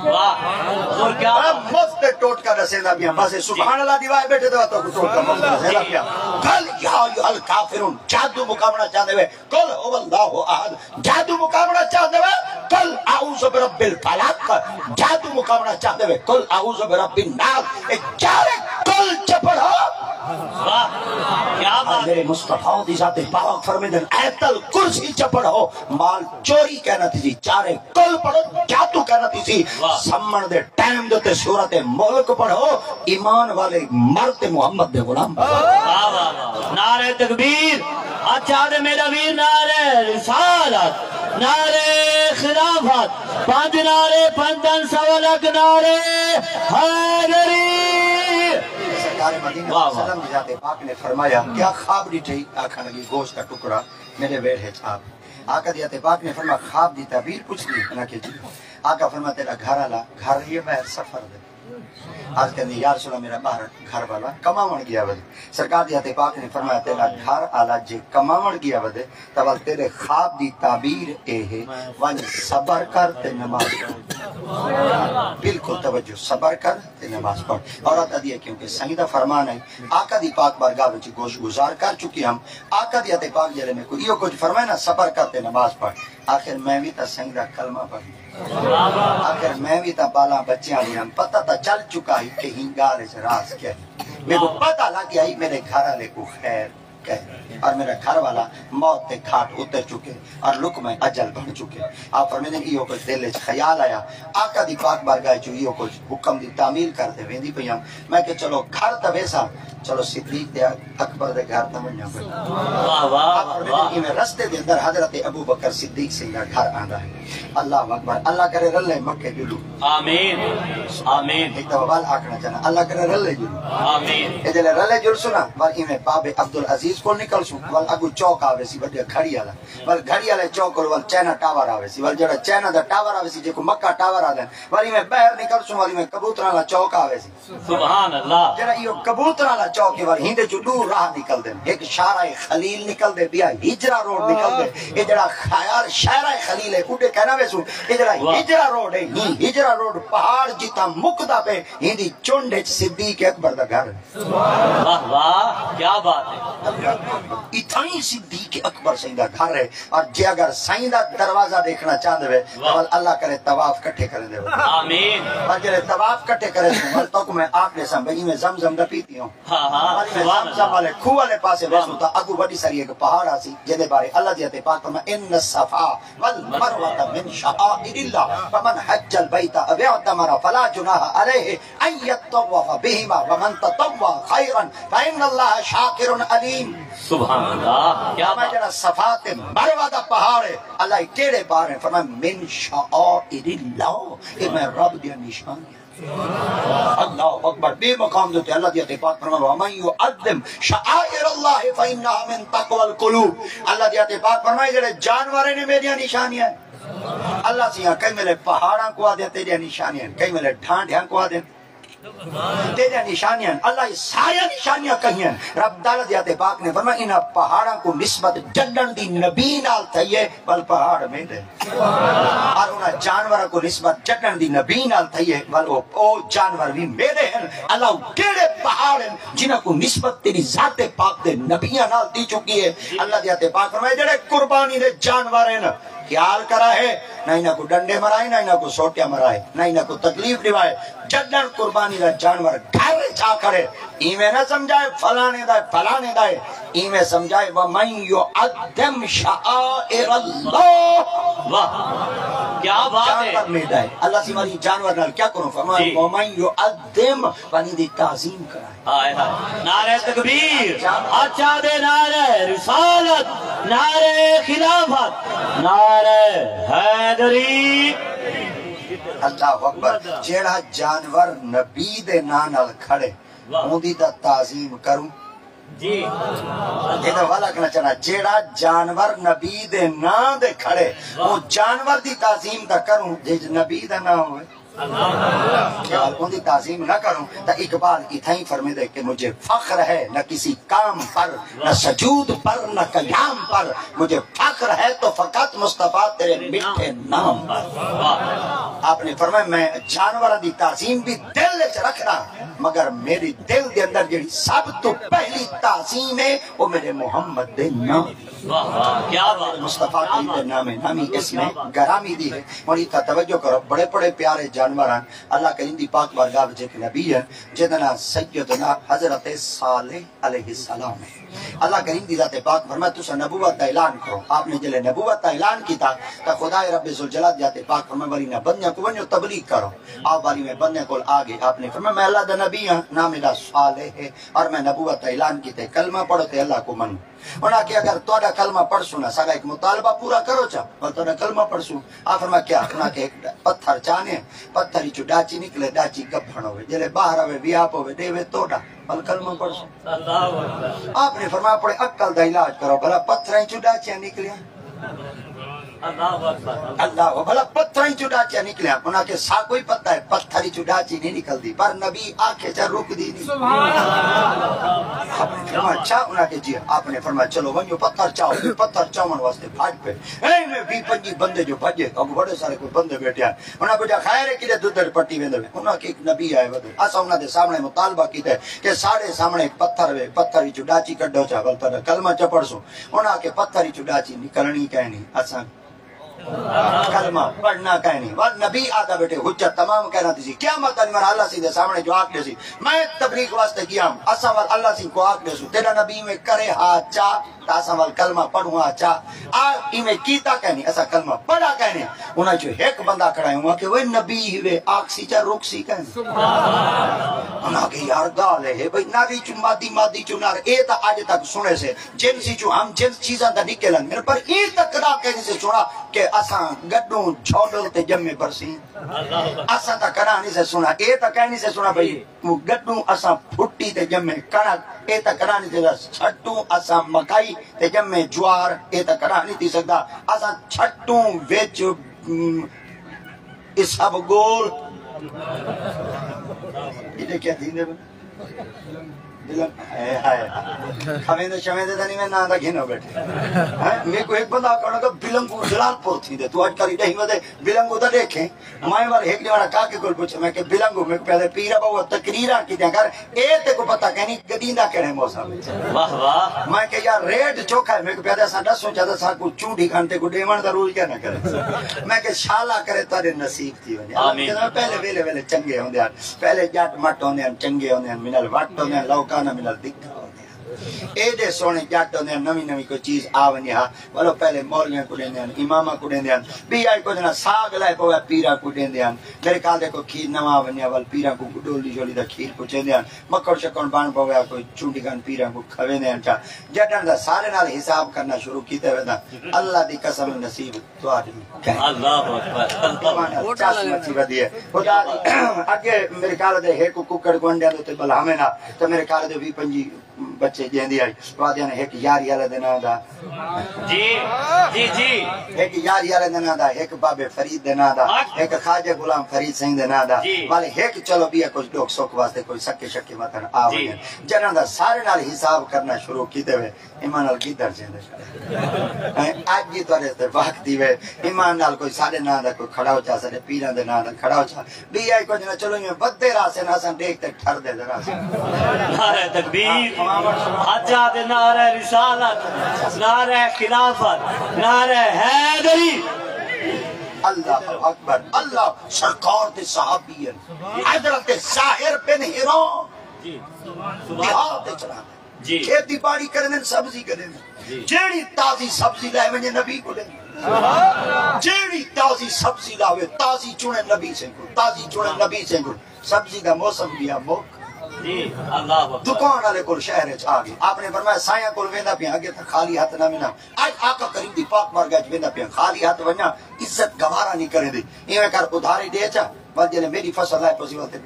واہ، حضور کیا بڑا مفت ٹوٹکا دسیندا پیا، بس سبحان اللہ دی وائے بیٹھے تے تو ٹوٹکا مفت دسیندا پیا۔ قل یا ایھا الکافرون، جادو مکاونا چاہندے وے، قل ھو اللہ احد، جادو مکاونا چاہندے وے، قل اعوذ برب الفلق، جادو مکاونا چاہندے وے، قل اعوذ برب الناس، اے چارے قل چ پڑھو۔ واہ، کیا بات ہے۔ میرے مصطفیٰ دی ذات پاک فرمیندن، آیت الکرسی چ پڑھو، مال چوری کہنا تھی سی، چارے قل پڑھو، جادو کہنا تھی سی، واہ۔ سمن دے ٹائم دے تے سورت ملک پڑھو، ایمان والے مرد محمد دے غلام۔ واہ، واہ، واہ۔ نعرہ تکبیر، اچھا دے میرا ویر، نعرہ رسالت، نعرہ خلافت، پنج نعرے، پنجن سوا لکھ نعرے حیدری۔ سرکار مدینہ واہ، واہ۔ صلی اللہ علیہ وسلم دی ذات پاک نے فرمایا، کیا خواب ݙٹھے؟ آکھݨ لگی، گوشت دا ٹکڑا میرے ویڑھے چ آ پیا۔ آقا دی ذات پاک نے فرمایا، خواب دی تعبیر پوچھ دی؟ انہاں کیتی۔ آقا فرمایا، تیرا گھر والا گھر ہی ہے، باہر سفر دے۔ عرض کیتی، یا رسول اللہ، میرا باہر گھر والا کماوݨ ڳیا ودے۔ سرکار دی ذات پاک نے فرمایا، تیرا گھر والا جے کماوݨ ڳیا ودے، تاں ول تیرے خواب دی تعبیر اے ہے، ونڄ صبر کر تے نماز پڑھ۔ بالکل توجہ، صبر کر تے نماز پڑھ۔ عورت آہدی ہے، کیونکہ سئیں دا فرمان ہے، آقا دی پاک بارگاہ وچ گوش گزار کر چکی ہم۔ آقا دی ذات پاک جیڑھے میکوں ایہو کجھ فرمائے نا، صبر کر تے نماز پڑھ، آخر میں وی تاں سئیں دا کلمہ پڑھ، آخر میں وی تاں ٻالاں بچیاں آلی ہم، پتہ تاں چل چکا ہی کہ ہیں ڳالھ اچ راز کیا ہے۔ میکوں پتہ لڳ ڳیا ہی میݙے گھر والے کوں خیر کہہ، اور میرا گھر والا موت دے گھاٹ اتر چکے اور لقمہ اجل بݨ چکے۔ آپ فرمیندن، ایہو کجھ دل وچ خیال آیا، آقا دی پاک بارگاہ چوں ایہو کجھ حکم دی تعمیل کر تے ویندی پئی ہم۔ میں کہ چلو گھر تاں ویساں، چلو صدیق تے اکبر دے گھر تاں ونڄاں پئی۔ واہ، واہ، آپ فرمیندن، واہ۔ ایویں رستے دے اندر حضرت ابو بکر صدیق سئیں دا گھر آندا ہے۔ اللہ اکبر، اللہ کرے رلے مکے جلوں۔ آمین، آمین۔ ہک دفعہ ول آکھݨا چاہنا، اللہ کرے رلے جلوں۔ آمین۔ اے جلے رلے جلسوں نا، ول ایویں باب عبدالعزیز کول نکلسوں، ول اڳوں چوک آوے سی، وݙیا گھڑی والا، ول گھڑی والے چوک کول ول چائنا ٹاور آوے سی، ول جیڑھا چائنا دا ٹاور آوے سی، جیکوں مکہ ٹاور آہدن، ول ایویں ٻاہر نکلسوں، ول ایویں کبوتراں والا چوک آوے سی۔ سبحان اللہ۔ جیڑھا ایہو کبوتراں والا چوک ہے، ول ہیندے چوں ݙو راہ نکلدن، ہک شارع خلیل نکلدے، ٻیا ہجرہ روڈ نکلدے۔ اے جیڑھا خیار شارع خلیل ہے، اݙے کائنا ویسوں۔ اے جیڑھا واہ۔ ہجرہ روڈ ہے، ہی ہجرہ روڈ پہاڑ جتھاں مکدا پئے، ہیندی چنڈ وچ صدیق اکبر دا گھر ہے۔ واہ واہ، کیا بات ہے۔ اتھائیں صدیق اکبر سئیں دا گھر ہے۔ اور جے اگر سئیں دا دروازہ ݙیکھݨا چاہندے وے، واہ۔ تاں ول اللہ کرے طواف کٹھے کریندے وے۔ آمین۔ پر جیڑھے طواف کٹھے کرے سوں، ول تہاکوں میں آکھ ݙیساں بھئی، ایویں زمزم دا پیتی ہوں۔ ہاں، ہاں، ول ایویں سبحان زمزم اللہ۔ والے کھوہ والے پاسے واہ۔ ویسوں تاں اڳوں وݙی ساری ہک پہاڑ آسی، جیندے بارے اللہ دی ذات پاک فرمائے، ان الصفا والمروۃ من شعائر اللہ، فمن حج البیت او اعتمر فلا جناح علیہ ان یطوف بہما ومن تطوع خیرا فان اللہ شاکر علیم۔ سبحان اللہ، کیا میں بات۔ جیڑھا صفا تے مروہ دا پہاڑ ہے، اللہ کیڑھے پہاڑ ہے؟ فرمایا، من شعائر اللہ، اے میں رب دیاں نشانیاں۔ اللہ اکبر۔ ٻئے مقام دے اتے اللہ دی ذات پاک فرمایا، ومن یعظم شعائر اللہ فانہا من تقوی القلوب۔ اللہ دی ذات پاک فرمائے، جیڑھے جانور نے میریاں نشانیاں۔ اللہ سیاں کہیں ویلے پہاڑاں کوں آہدے تیریاں نشانیاں، کہیں ویلے ڈھانڈیاں کوں آہدے تیریاں نشانیاں۔ اللہ اے ساریاں نشانیاں کہیاں۔ رب تعالیٰ دی ذات پاک نے فرمایا، انہاں پہاڑاں کوں نسبت جݙݨ دی نبی نال تھئی ہے، ول پہاڑ میݙے۔ اور انہاں جانوراں کوں نسبت جݙݨ دی نبی نال تھئی ہے، ول او، او جانور وی میݙے ہن۔ اللہ کیڑھے پہاڑ ہن جنہاں کوں نسبت تیری ذات پاک دے نبیاں نال تھی چکی ہے؟ اللہ دی ذات پاک فرمائے، جیڑھے قربانی دے جانور ہن، خیال کرا ہے، نہ انہاں کوں ݙنڈے مرائے، نہ انہاں کوں سوٹیاں مرائے، نہ انہاں کوں تکلیف ݙیوائے۔ جݙݨ قربانی دا جانور گھر وچ آ کھڑے، ایویں نہ سمجھائے فلانے دا ہے، فلانے دا ہے، ایویں سمجھائے، ومن یعظم شعائر اللہ۔ واہ، کیا بات ہے۔ جانور میݙا ہے۔ اللہ سی والی جانور نال کیا کروں؟ فرمایا، جی۔ ومن یعظم، پانی دی تعظیم کرائے۔ ہائے ہائے۔ نعرہ تکبیر، اچھا دے نعرہ رسالت، نعرہ خلافت، نعرہ حیدری۔ اللہ اکبر۔ جیڑھا جانور نبی دے ناں نال کھڑے، اوندی تاں تعظیم کروں۔ جی۔ ایݙا والا کھڑا چڑھا، جیڑھا جانور نبی دے ناں دے کھڑے، او جانور دی تعظیم تاں کروں، جے نبی دا ناں ہوئے۔ خیال، اوندی تعظیم نہ کروں۔ تاں اقبال اتھائیں فرمیندے کہ مجھے فخر ہے نہ کسی کام پر، نہ سجود پر، نہ قیام پر، مجھے فخر ہے تو فقط مصطفیٰ تیرے میٹھے نام پر۔ آپ نے فرمایا، میں جانوراں دی تعظیم بھی دل وچ رکھدا، مگر میری دل دے اندر جڑی سب تو پہلی تعظیم ہے، وہ میرے محمد دے نام۔ واہ واہ، کیا بات۔ مصطفیٰ کریم دے نام نامی اس میں گرامی دی ہے۔ ہݨ اتھاں توجہ کرو، بڑے بڑے پیارے جانور ہیں۔ اللہ کریم دی پاک بارگاہ وچ ایک نبی ہے جس دا نام سیدنا حضرت صالح علیہ السلام ہے۔ اللہ کریم دی ذات پاک فرمائے، تساں نبوت دا اعلان کرو۔ آپ نے جلے نبوت دا اعلان کیتا، تاں خدا رب ذوالجلال ذات پاک فرمائے، ولی نہ بندیاں کو ونجو تبلیغ کرو۔ آپ والی میں بندیاں کول آ گئے۔ آپ نے فرمایا، میں اللہ دا نبی ہاں، نام میرا صالح ہے، اور میں نبوت دا اعلان کیتے، کلمہ پڑھو تے اللہ کو منو۔ انہاں کہ اگر تہاݙا کلمہ پڑھسوں نا، ساݙا ایک مطالبہ پورا کرو چا، بس تہاݙا کلمہ پڑھسوں۔ آ فرمایا، کیا؟ انہاں کہ ایک پتھر چانے، پتھر وچوں ݙاچی نکلے، ݙاچی گبھݨ ہووے، جیلے ٻاہر آوے، ویاپ ہووے، ݙیوے توڑا، بل کلمہ پڑھسوں۔ اللہ اکبر۔ آپ نے فرمایا، اپݨے عقل دا علاج کرو، بھلا پتھراں وچوں ݙاچیاں نکلیاں۔ اللہ اکبر۔ اللہ، بھلا پتھراں وچوں ݙاچیاں نکلیاں۔ انہاں کہ ساکوں ہی پتہ ہے، پتھر وچوں ݙاچی نہیں نکلدی، پر نبی آکھے چا رکدی نہیں۔ سبحان اللہ۔ آپ نے فرمایا، اچھا؟ انہاں کہ جی۔ آپ نے فرمایا، چلو ونجو پتھر چاؤ۔ پتھر چاوݨ واسطے بھڄ پئے۔ ایویں ویہہ پنجی بندے جو بھڄے، اڳوں بڑے سارے کوئی بندے ٻیٹھے ہن۔ انہاں پچھیا، خیر ہے، کݙے ددر پٹی ویندے؟ انہاں کہ ایک نبی آئے ودے۔ اساں انہاں دے سامݨے مطالبہ کیتے کہ ساݙے سامݨے ایک پتھر وے، پتھر وچوں ݙاچی کڈھو چا، ول تہاݙا کلمہ چا پڑھسوں۔ انہاں کہ پتھر وچوں ݙاچی نکلݨی کائنی، اساں کلمہ پڑھݨا کائنی۔ ول نبی آہدا ٻیٹھے، حجت تمام کائنی تھیسی۔ قیامت آلی مر اللہ سئیں دے سامݨے جو آکھ ݙیسی، میں تبلیغ واسطے ڳیا ہم، اساں ول اللہ سئیں کو آکھ ݙیسوں، تیݙا نبی میں کرے ہا چا، تاں اساں ول کلمہ پڑھوں ہا چا۔ آ ایویں کیتا کائنی، اساں کلمہ پڑھا کائنی۔ انہاں چوں ہک بندہ کھڑا ہے، انہاں کہ، اوئے نبی ہیوے، آکھسی چا رکسی کائنی۔ انہاں کہ، یار ڳالھ ہے بھئی، ناری چوں مادی، مادی چوں نر، اے تاں اڄ تک سݨے سے، جنسی چوں ہم جنس چیزاں تاں نکل آندیاں، پر اے تاں کݙاں کائنی سے سݨا کہ اساں گݙوں جھوڈل تے ڄمے برسیں۔ اساں تاں کݙاں نہیں سے سݨا، اے تاں کائنی سے سݨا بھئی، گݙوں اساں پھٹی تے ڄمے کݨک، اے تاں کݙاں نہیں سے سݨا، چھٹوں اساں مکئی تے ڄمے جوار، اے تاں کݙاں نہیں تھی سڳدا۔ اساں چھٹوں وچ، ام، اسبگول، ایݙے کیا تھیندے پئے؟ بلنگ، ہائے، ہائے۔ کھویندے شویندے تاں نہیں، میں ناں دا گھنو ٻیٹھے۔ ہیں؟ میکوں ہک بندہ آکھݨ لڳا، بلنگو جلال پور تھیندے، توں اڄ کل ݙیہہ ودے، بلنگو تاں ݙیکھیں۔ میں ول ہک ݙیہاڑا کاکے کول پچھیا، میں کہ بلنگو، میکوں پیا آہدے، پیر ابا، او تقریراں کیتیاں کر، اے تیکوں پتہ کائنی گݙیندا کیڑھے موسم وچ۔ واہ واہ۔ میں کہ یار ریٹ چوکھا ہے، میکوں پیا آہدے اساں ݙسوں چا تاں ساکوں چونڈی کھن تیکوں ݙیوݨ دا رول کیا نہ کرے۔ میں کہ شالا کرے تہاݙے نصیب تھی ونڄے۔ آمین۔ پہلے ویلے ویلے چنڳے ہوندے ہن، پہلے ڄٹ مٹ ہوندے ہن، چنڳے ہوندے ہن، منل وٹ ہوندے ہن، لو کانا منل دکھا ہوندے ہن۔ ایݙے سوہݨے ڄٹ ہوندے ہن، نویں نویں کوئی چیز آ ونڄے ہا، ولو پہلے مولویاں کوں ݙیندے ہن، اماماں کوں ݙیندے ہن، ٻئی آئی کجھ نہ ساڳ لائے پوے پیراں کوں ݙیندے ہن۔ میرے خیال دے کوئی کھیر نواں آ ونڄے ہا، ول پیراں کوں ݙولی شولی دا کھیر پچیندے ہن، مکھݨ شکھݨ بݨ پوے ہا، کوئی چونڈی کھن پیراں کوں کھویندے ہن چا۔ جݙݨ دا سارے نال حساب کرݨا شروع کیتے وینداں، اللہ دی قسم نصیب تہاݙی کائنی۔ اللہ اکبر، اللہ۔ چس مچی ودی ہے۔ خدا دی، اڳے میرے خیال دے ہک ککڑ کوں انڈیاں دے اتے ٻلہاویں نا، تے میرے خیال دے ویہہ پنجی بچے ڄیندی ہئی۔ وادیاں نے ہک یاری والے دے ناں دا۔ جی، جی، جی۔ ہک یاری والے دے ناں دا، ہک بابے فرید دے ناں دا، ہک خواجہ غلام فرید سئیں دے ناں دا۔ جی۔ والے ہک چلو ٻیا کجھ ݙکھ سکھ واسطے کوئی سکے شکے وطن آ جی۔ ونڄن۔ جݙݨ دا سارے نال حساب کرݨا شروع کیتے وے۔ ایمان نال گدڑ چیندے۔ اڄ جی تہاݙے تے وقت دی وے، ایمان نال کوئی ساݙے ناں دا کوئی کھڑا ہو چا، ساݙے پیراں دے ناں دا کھڑا ہو چا۔ ٻئی آئی کجھ نہ، چلو ایویں ودے رہسن، اساں ݙیکھ تے ٹھردے تے رہسن۔ نعرہ تکبیر، حجا دے نعرہ رسالت، نعرہ خلافت، نعرہ حیدری۔ اللہ اکبر، اللہ سرکار دے صحابی ہیں۔ حضرت زاہر بن ہیران۔ جی۔ سبحان اللہ۔ دیہات وچ رہندے۔ جی۔ کھیتی باڑی کریندن، سبزی کریندن۔ جی۔ جیڑھی تازی سبزی لائے ونڄے نبی کوں ݙیندن۔ جیڑھی تازی سبزی لاوے، تازی چُݨے نبی سئیں کوں، تازی چُݨے نبی سئیں کوں۔ سبزی دا موسم ڳیا مُک۔ جی، اللہ اکبر۔ دکان والے کول شہر وچ آ ڳئے۔ آپ نے فرمایا، سائیاں کول ویندا پیاں، اڳے تاں خالی ہتھ نہ ویندم، اڄ آقا کریم دی پاک بارگاہ وچ ویندا پیاں، خالی ہتھ ونڄاں، عزت گوارا نہیں کریندی۔ ایویں کر، ادھاری ݙے چا، بس جلے میری فصل آئے پسی واسطے۔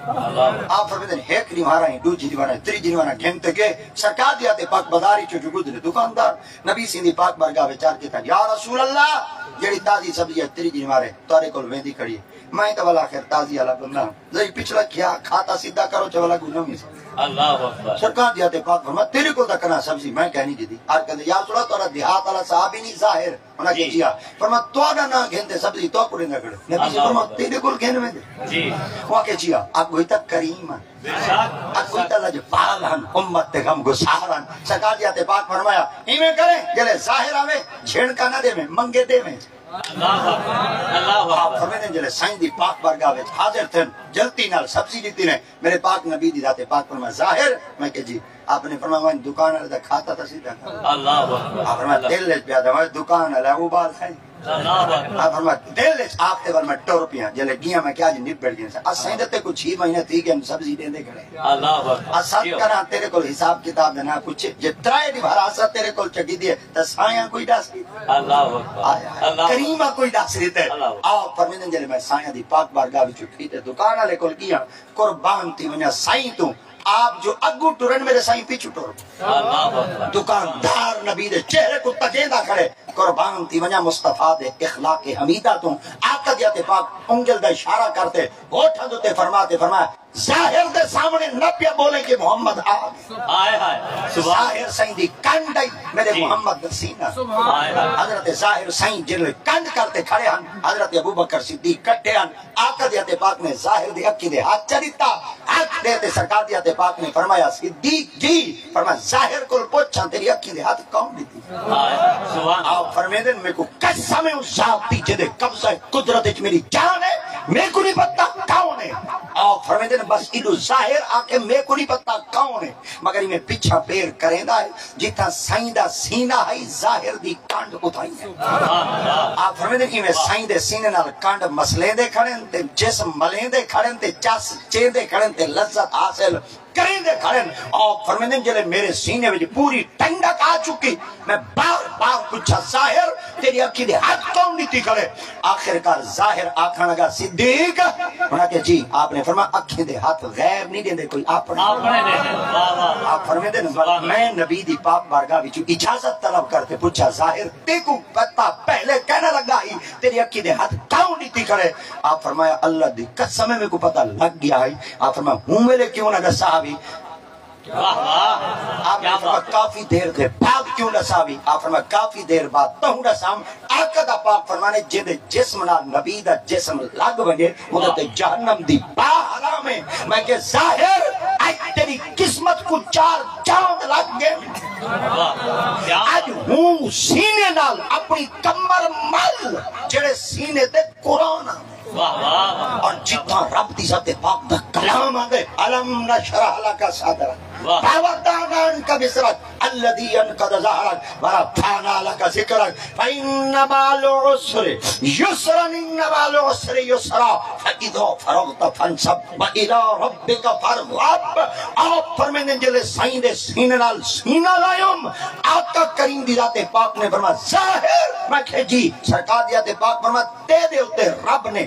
اللہ۔ آپ فرمیندے، ہک ݙیوارا ہی، ݙوجھی ݙیوارا ہی، تریجھی ݙیوارا گھن تے ڳئے۔ سرکار دی آتے پاک بازار وچوں جو گزرے، دکاندار نبی سیندی پاک بارگاہ وچ آ کے تھا، یا رسول اللہ، جڑی تازی سبزی ہے، تریجھی ݙیوارے تہاݙے کول ویندی کھڑی ہے، میں تاں ولا خیر تازی والا بندہ ہاں۔ ذرا پچھلا کیا کھاتا سیدھا کرو، چولا گنم ہی سا۔ اللہ اکبر۔ سرکار دی آتے پاک فرما، تیرے کول تاں کنا سبزی میں کہنی جدی۔ آج کہندے، یا رسول اللہ، تہاݙا دیہات والا صاحب ہی نہیں ظاہر۔ انہاں کے جی۔ کیا؟ فرما، تہاݙا ناں گھن تے سبزی تہاکوں ݙیندا کھڑے۔ نبی جی اللہ فرما، اکبر۔ تیرے کول گھن ویندے۔ جی۔ انہاں کے جی۔ اڳوں تاں کریم ہن۔ بے شک۔ اڳوں تاں لجپال ہن، امت تے غم گسار ہن۔ سرکار دی آتے پاک فرمایا، ایویں کریں، جلے ظاہر آوے، چھیڑکا نہ ݙیویں، منگے ݙیویں۔ اللہ اکبر، اللہ اکبر۔ آپ فرمیندے، جلے سائیں دی پاک بارگاہ وچ حاضر تھن، جلتی نال سبزی ݙتی نے، میرے پاک نبی دی ذات پاک فرمایا، ظاہر؟ میں کہ جی۔ آپ نے فرمایا، وائیں دکان والے دا کھاتا تاں سیدھا کر۔ اللہ اکبر۔ آپ فرمایا، دل وچ پیا تھا، میں دکان والا وہ بات ہے۔ اللہ اکبر۔ آپ فرمایا، دل وچ آپ تے ول میں ٹر پیاں، جلے گیاں میں کیا جی نبڑ گئے سا۔ اساں دے تے کچھ ہی مہینے تھی گئے سبزی ݙیندے کھڑے۔ اللہ اکبر۔ اسد کراں تیرے کول حساب کتاب دا نہ پچھے، جے ترائے دی بھرا اسا تیرے کول چگی دیے، تے سایاں کوئی ݙس ݙیتے۔ اللہ اکبر۔ آیا۔ اللہ اکبر۔ کریمہ کوئی ݙس ݙیتے۔ اللہ اکبر۔ آپ فرمیندے، جلے میں سایاں دی پاک بارگاہ وچوں پھر تے دکان والے کول ڳیاں، قربان تھی ونجاں سائیں توں، آپ جو اڳوں ٹرن میرے سائیں پچھوں ٹر۔ اللہ اکبر۔ دکاندار نبی دے چہرے کوں تکیندا کھڑے، قربان تھی ونجاں مصطفیٰ دے اخلاق حمیدہ توں۔ آقا دی آتے پاک انگل دا اشارہ کرتے، ہوٹھاں دے تے فرما تے فرمایا، ظاہر دے سامنے نہ پیا ٻولیں کہ محمد آ ڳئے۔ ہائے ہائے، سبحان۔ ظاہر سائیں دی کنڈ آئی، میرے جی۔ محمد دا سینہ۔ سبحان۔ ہائے ہائے۔ حضرت ظاہر سائیں جن کنڈ کر تے کھڑے ہن، حضرت ابوبکر صدیق کٹھے ہن۔ آقا دی آتے پاک نے ظاہر دی اکھیں دے ہتھ چا ݙتا، ہتھ ݙے تے سرکار دی آتے پاک نے فرمایا، صدیق جی، فرمایا، ظاہر کول پچھاں تیری اکھیں دے ہتھ کون ݙتی؟ ہائے، سبحان۔ آپ فرمیندن، میکوں قسم ہے اس ذات دی جیندے قبضہ قدرت وچ میری جان ہے، میکوں نہیں پتہ کون ہے۔ آپ فرمیندن، بس ایݙو ظاہر آکھے میکوں نہیں پتہ کون ہے، مگر ایویں پچھاں پیر کریندا ہے، جتھاں سائیں دا سینہ ہئی، ظاہر دی کنڈ اتھائی ہے۔ آپ فرمیندن، ایویں سائیں دے سینے نال کنڈ مسلیندے کھڑن تے جسم ملیندے کھڑن تے چس چیندے کھڑن تے لذت حاصل کریندے کھڑن۔ آپ فرمیندن، جلے میرے سینے وچ پوری ٹھنڈک آ چکی، میں بار بار پچھا، ظاہر، تیری اکھیں دے ہتھ کون ݙتی کھڑے؟ آخر کار ظاہر آکھݨ لگا، صدیق؟ انہاں کہ جی۔ آپ نے فرمایا، اکھیں دے ہتھ غیر نہیں ݙیندے، کوئی اپݨے۔ اپݨے ݙیندے۔ واہ، واہ۔ آپ فرمیندن، سبحان اللہ۔ میں نبی دی پاک بارگاہ وچوں اجازت طلب کر تے پچھا، ظاہر، تیکوں پتہ پہلے کینا لڳا ہئی، تیری اکھیں دے ہتھ کون ݙتی کھڑے؟ آپ فرمایا، اللہ دی قسم ہے، میکوں پتہ لڳ ڳیا ہئی۔ آپ فرمایا، ہوں ویلے کیوں نہ ݙسا ہئی؟ واہ واہ۔ آپ نے فرمایا، کافی دیر دے بعد کیوں ݙساوی؟ آپ فرمایا، کافی دیر بعد تہوں ݙساوم۔ آقا دا پاک فرمان ہے، جیندے جسم نال نبی دا جسم لڳ ونڄے، اوندا تے جہنم دی باہ حرام ہے۔ میں کہ ظاہر، اڄ تیری قسمت کوں چار چاند لڳ ڳئے۔ واہ، کیا بات۔ اڄ ہوں سینے نال اپݨی کمر مل، جڑے سینے تے قرآن آ۔ واہ، واہ، واہ۔ اور جتھاں رب دی ذات پاک دا کلام آندے، الم نشرح لک صدرک، واہ۔ ووضعنا عنک وزرک الذی انقض ظہرک ورفعنا لک ذکرک فإن مع العسر یسرا، إن مع العسر یسرا فإذا فرغت فانصب وإلی ربک فارغب۔ آپ فرمیندے، جلے سائیں دے سینے نال سینہ لایوم، آقا کریم دی ذات پاک نے فرمایا، ظاہر؟ میں کہ جی۔ سرکار دی ذات پاک فرمایا، تیرے اتے رب نے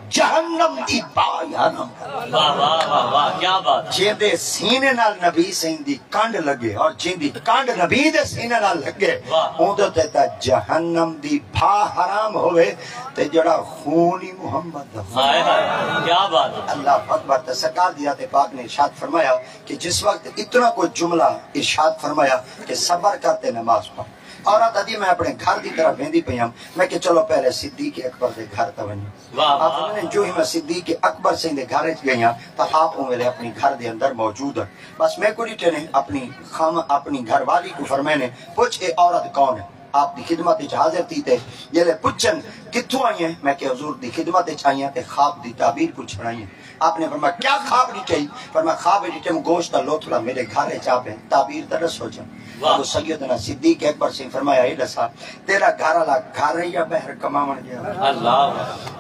جہنم دی باہ حرام کر۔ واہ، واہ، واہ، واہ، کیا بات۔ جیندے سینے نال نبی سائیں دی کنڈ لڳے اور جیندی کنڈ نبی دے سینے نال لڳے، واہ۔ اوندے تے تاں جہنم دی باہ حرام ہووے تے جڑا خون ہی محمد دا۔ ہائے ہائے، کیا بات۔ اللہ اکبر۔ تے سرکار دی ذات پاک نے ارشاد فرمایا کہ جس وقت اتنا کوئی جملہ ارشاد فرمایا کہ صبر کر تے نماز پڑھ۔ عورت آہدی، میں اپݨے گھر دی طرف ویندی پئی ہم، میں کہ چلو پہلے صدیق اکبر دے گھر تاں ونڄوں۔ واہ، واہ۔ آپ فرمیندن، جو ہی میں صدیق اکبر سائیں دے گھر وچ ڳئی ہاں، تاں آپ اوں ویلے اپݨی گھر دے اندر موجود ہن۔ بس میکوں ݙٹھے نے، اپݨی خام-، اپݨی گھر والی کوں فرمائے نے، پچھ اے عورت کون ہے؟ آپ دی خدمت وچ حاضر تھی تے جلے پچھن، کتھوں آئی ہیں؟ میں کہ حضور دی خدمت وچ آئی ہاں تے خواب دی تعبیر پچھݨ آئی ہاں۔ آپ نے فرمایا، کیا خواب ݙٹھے؟ فرمایا، خواب ݙٹھے ہم گوشت دا لوتھڑا میرے گھر وچ آ پئے، تعبیر تے ݙسو جا۔ واہ۔ ابو سیدنا صدیق اکبر سائیں فرمایا، اے ݙسا، تیرا گھر والا گھر ہے یا ٻاہر کماوݨ ڳیا؟ اللہ۔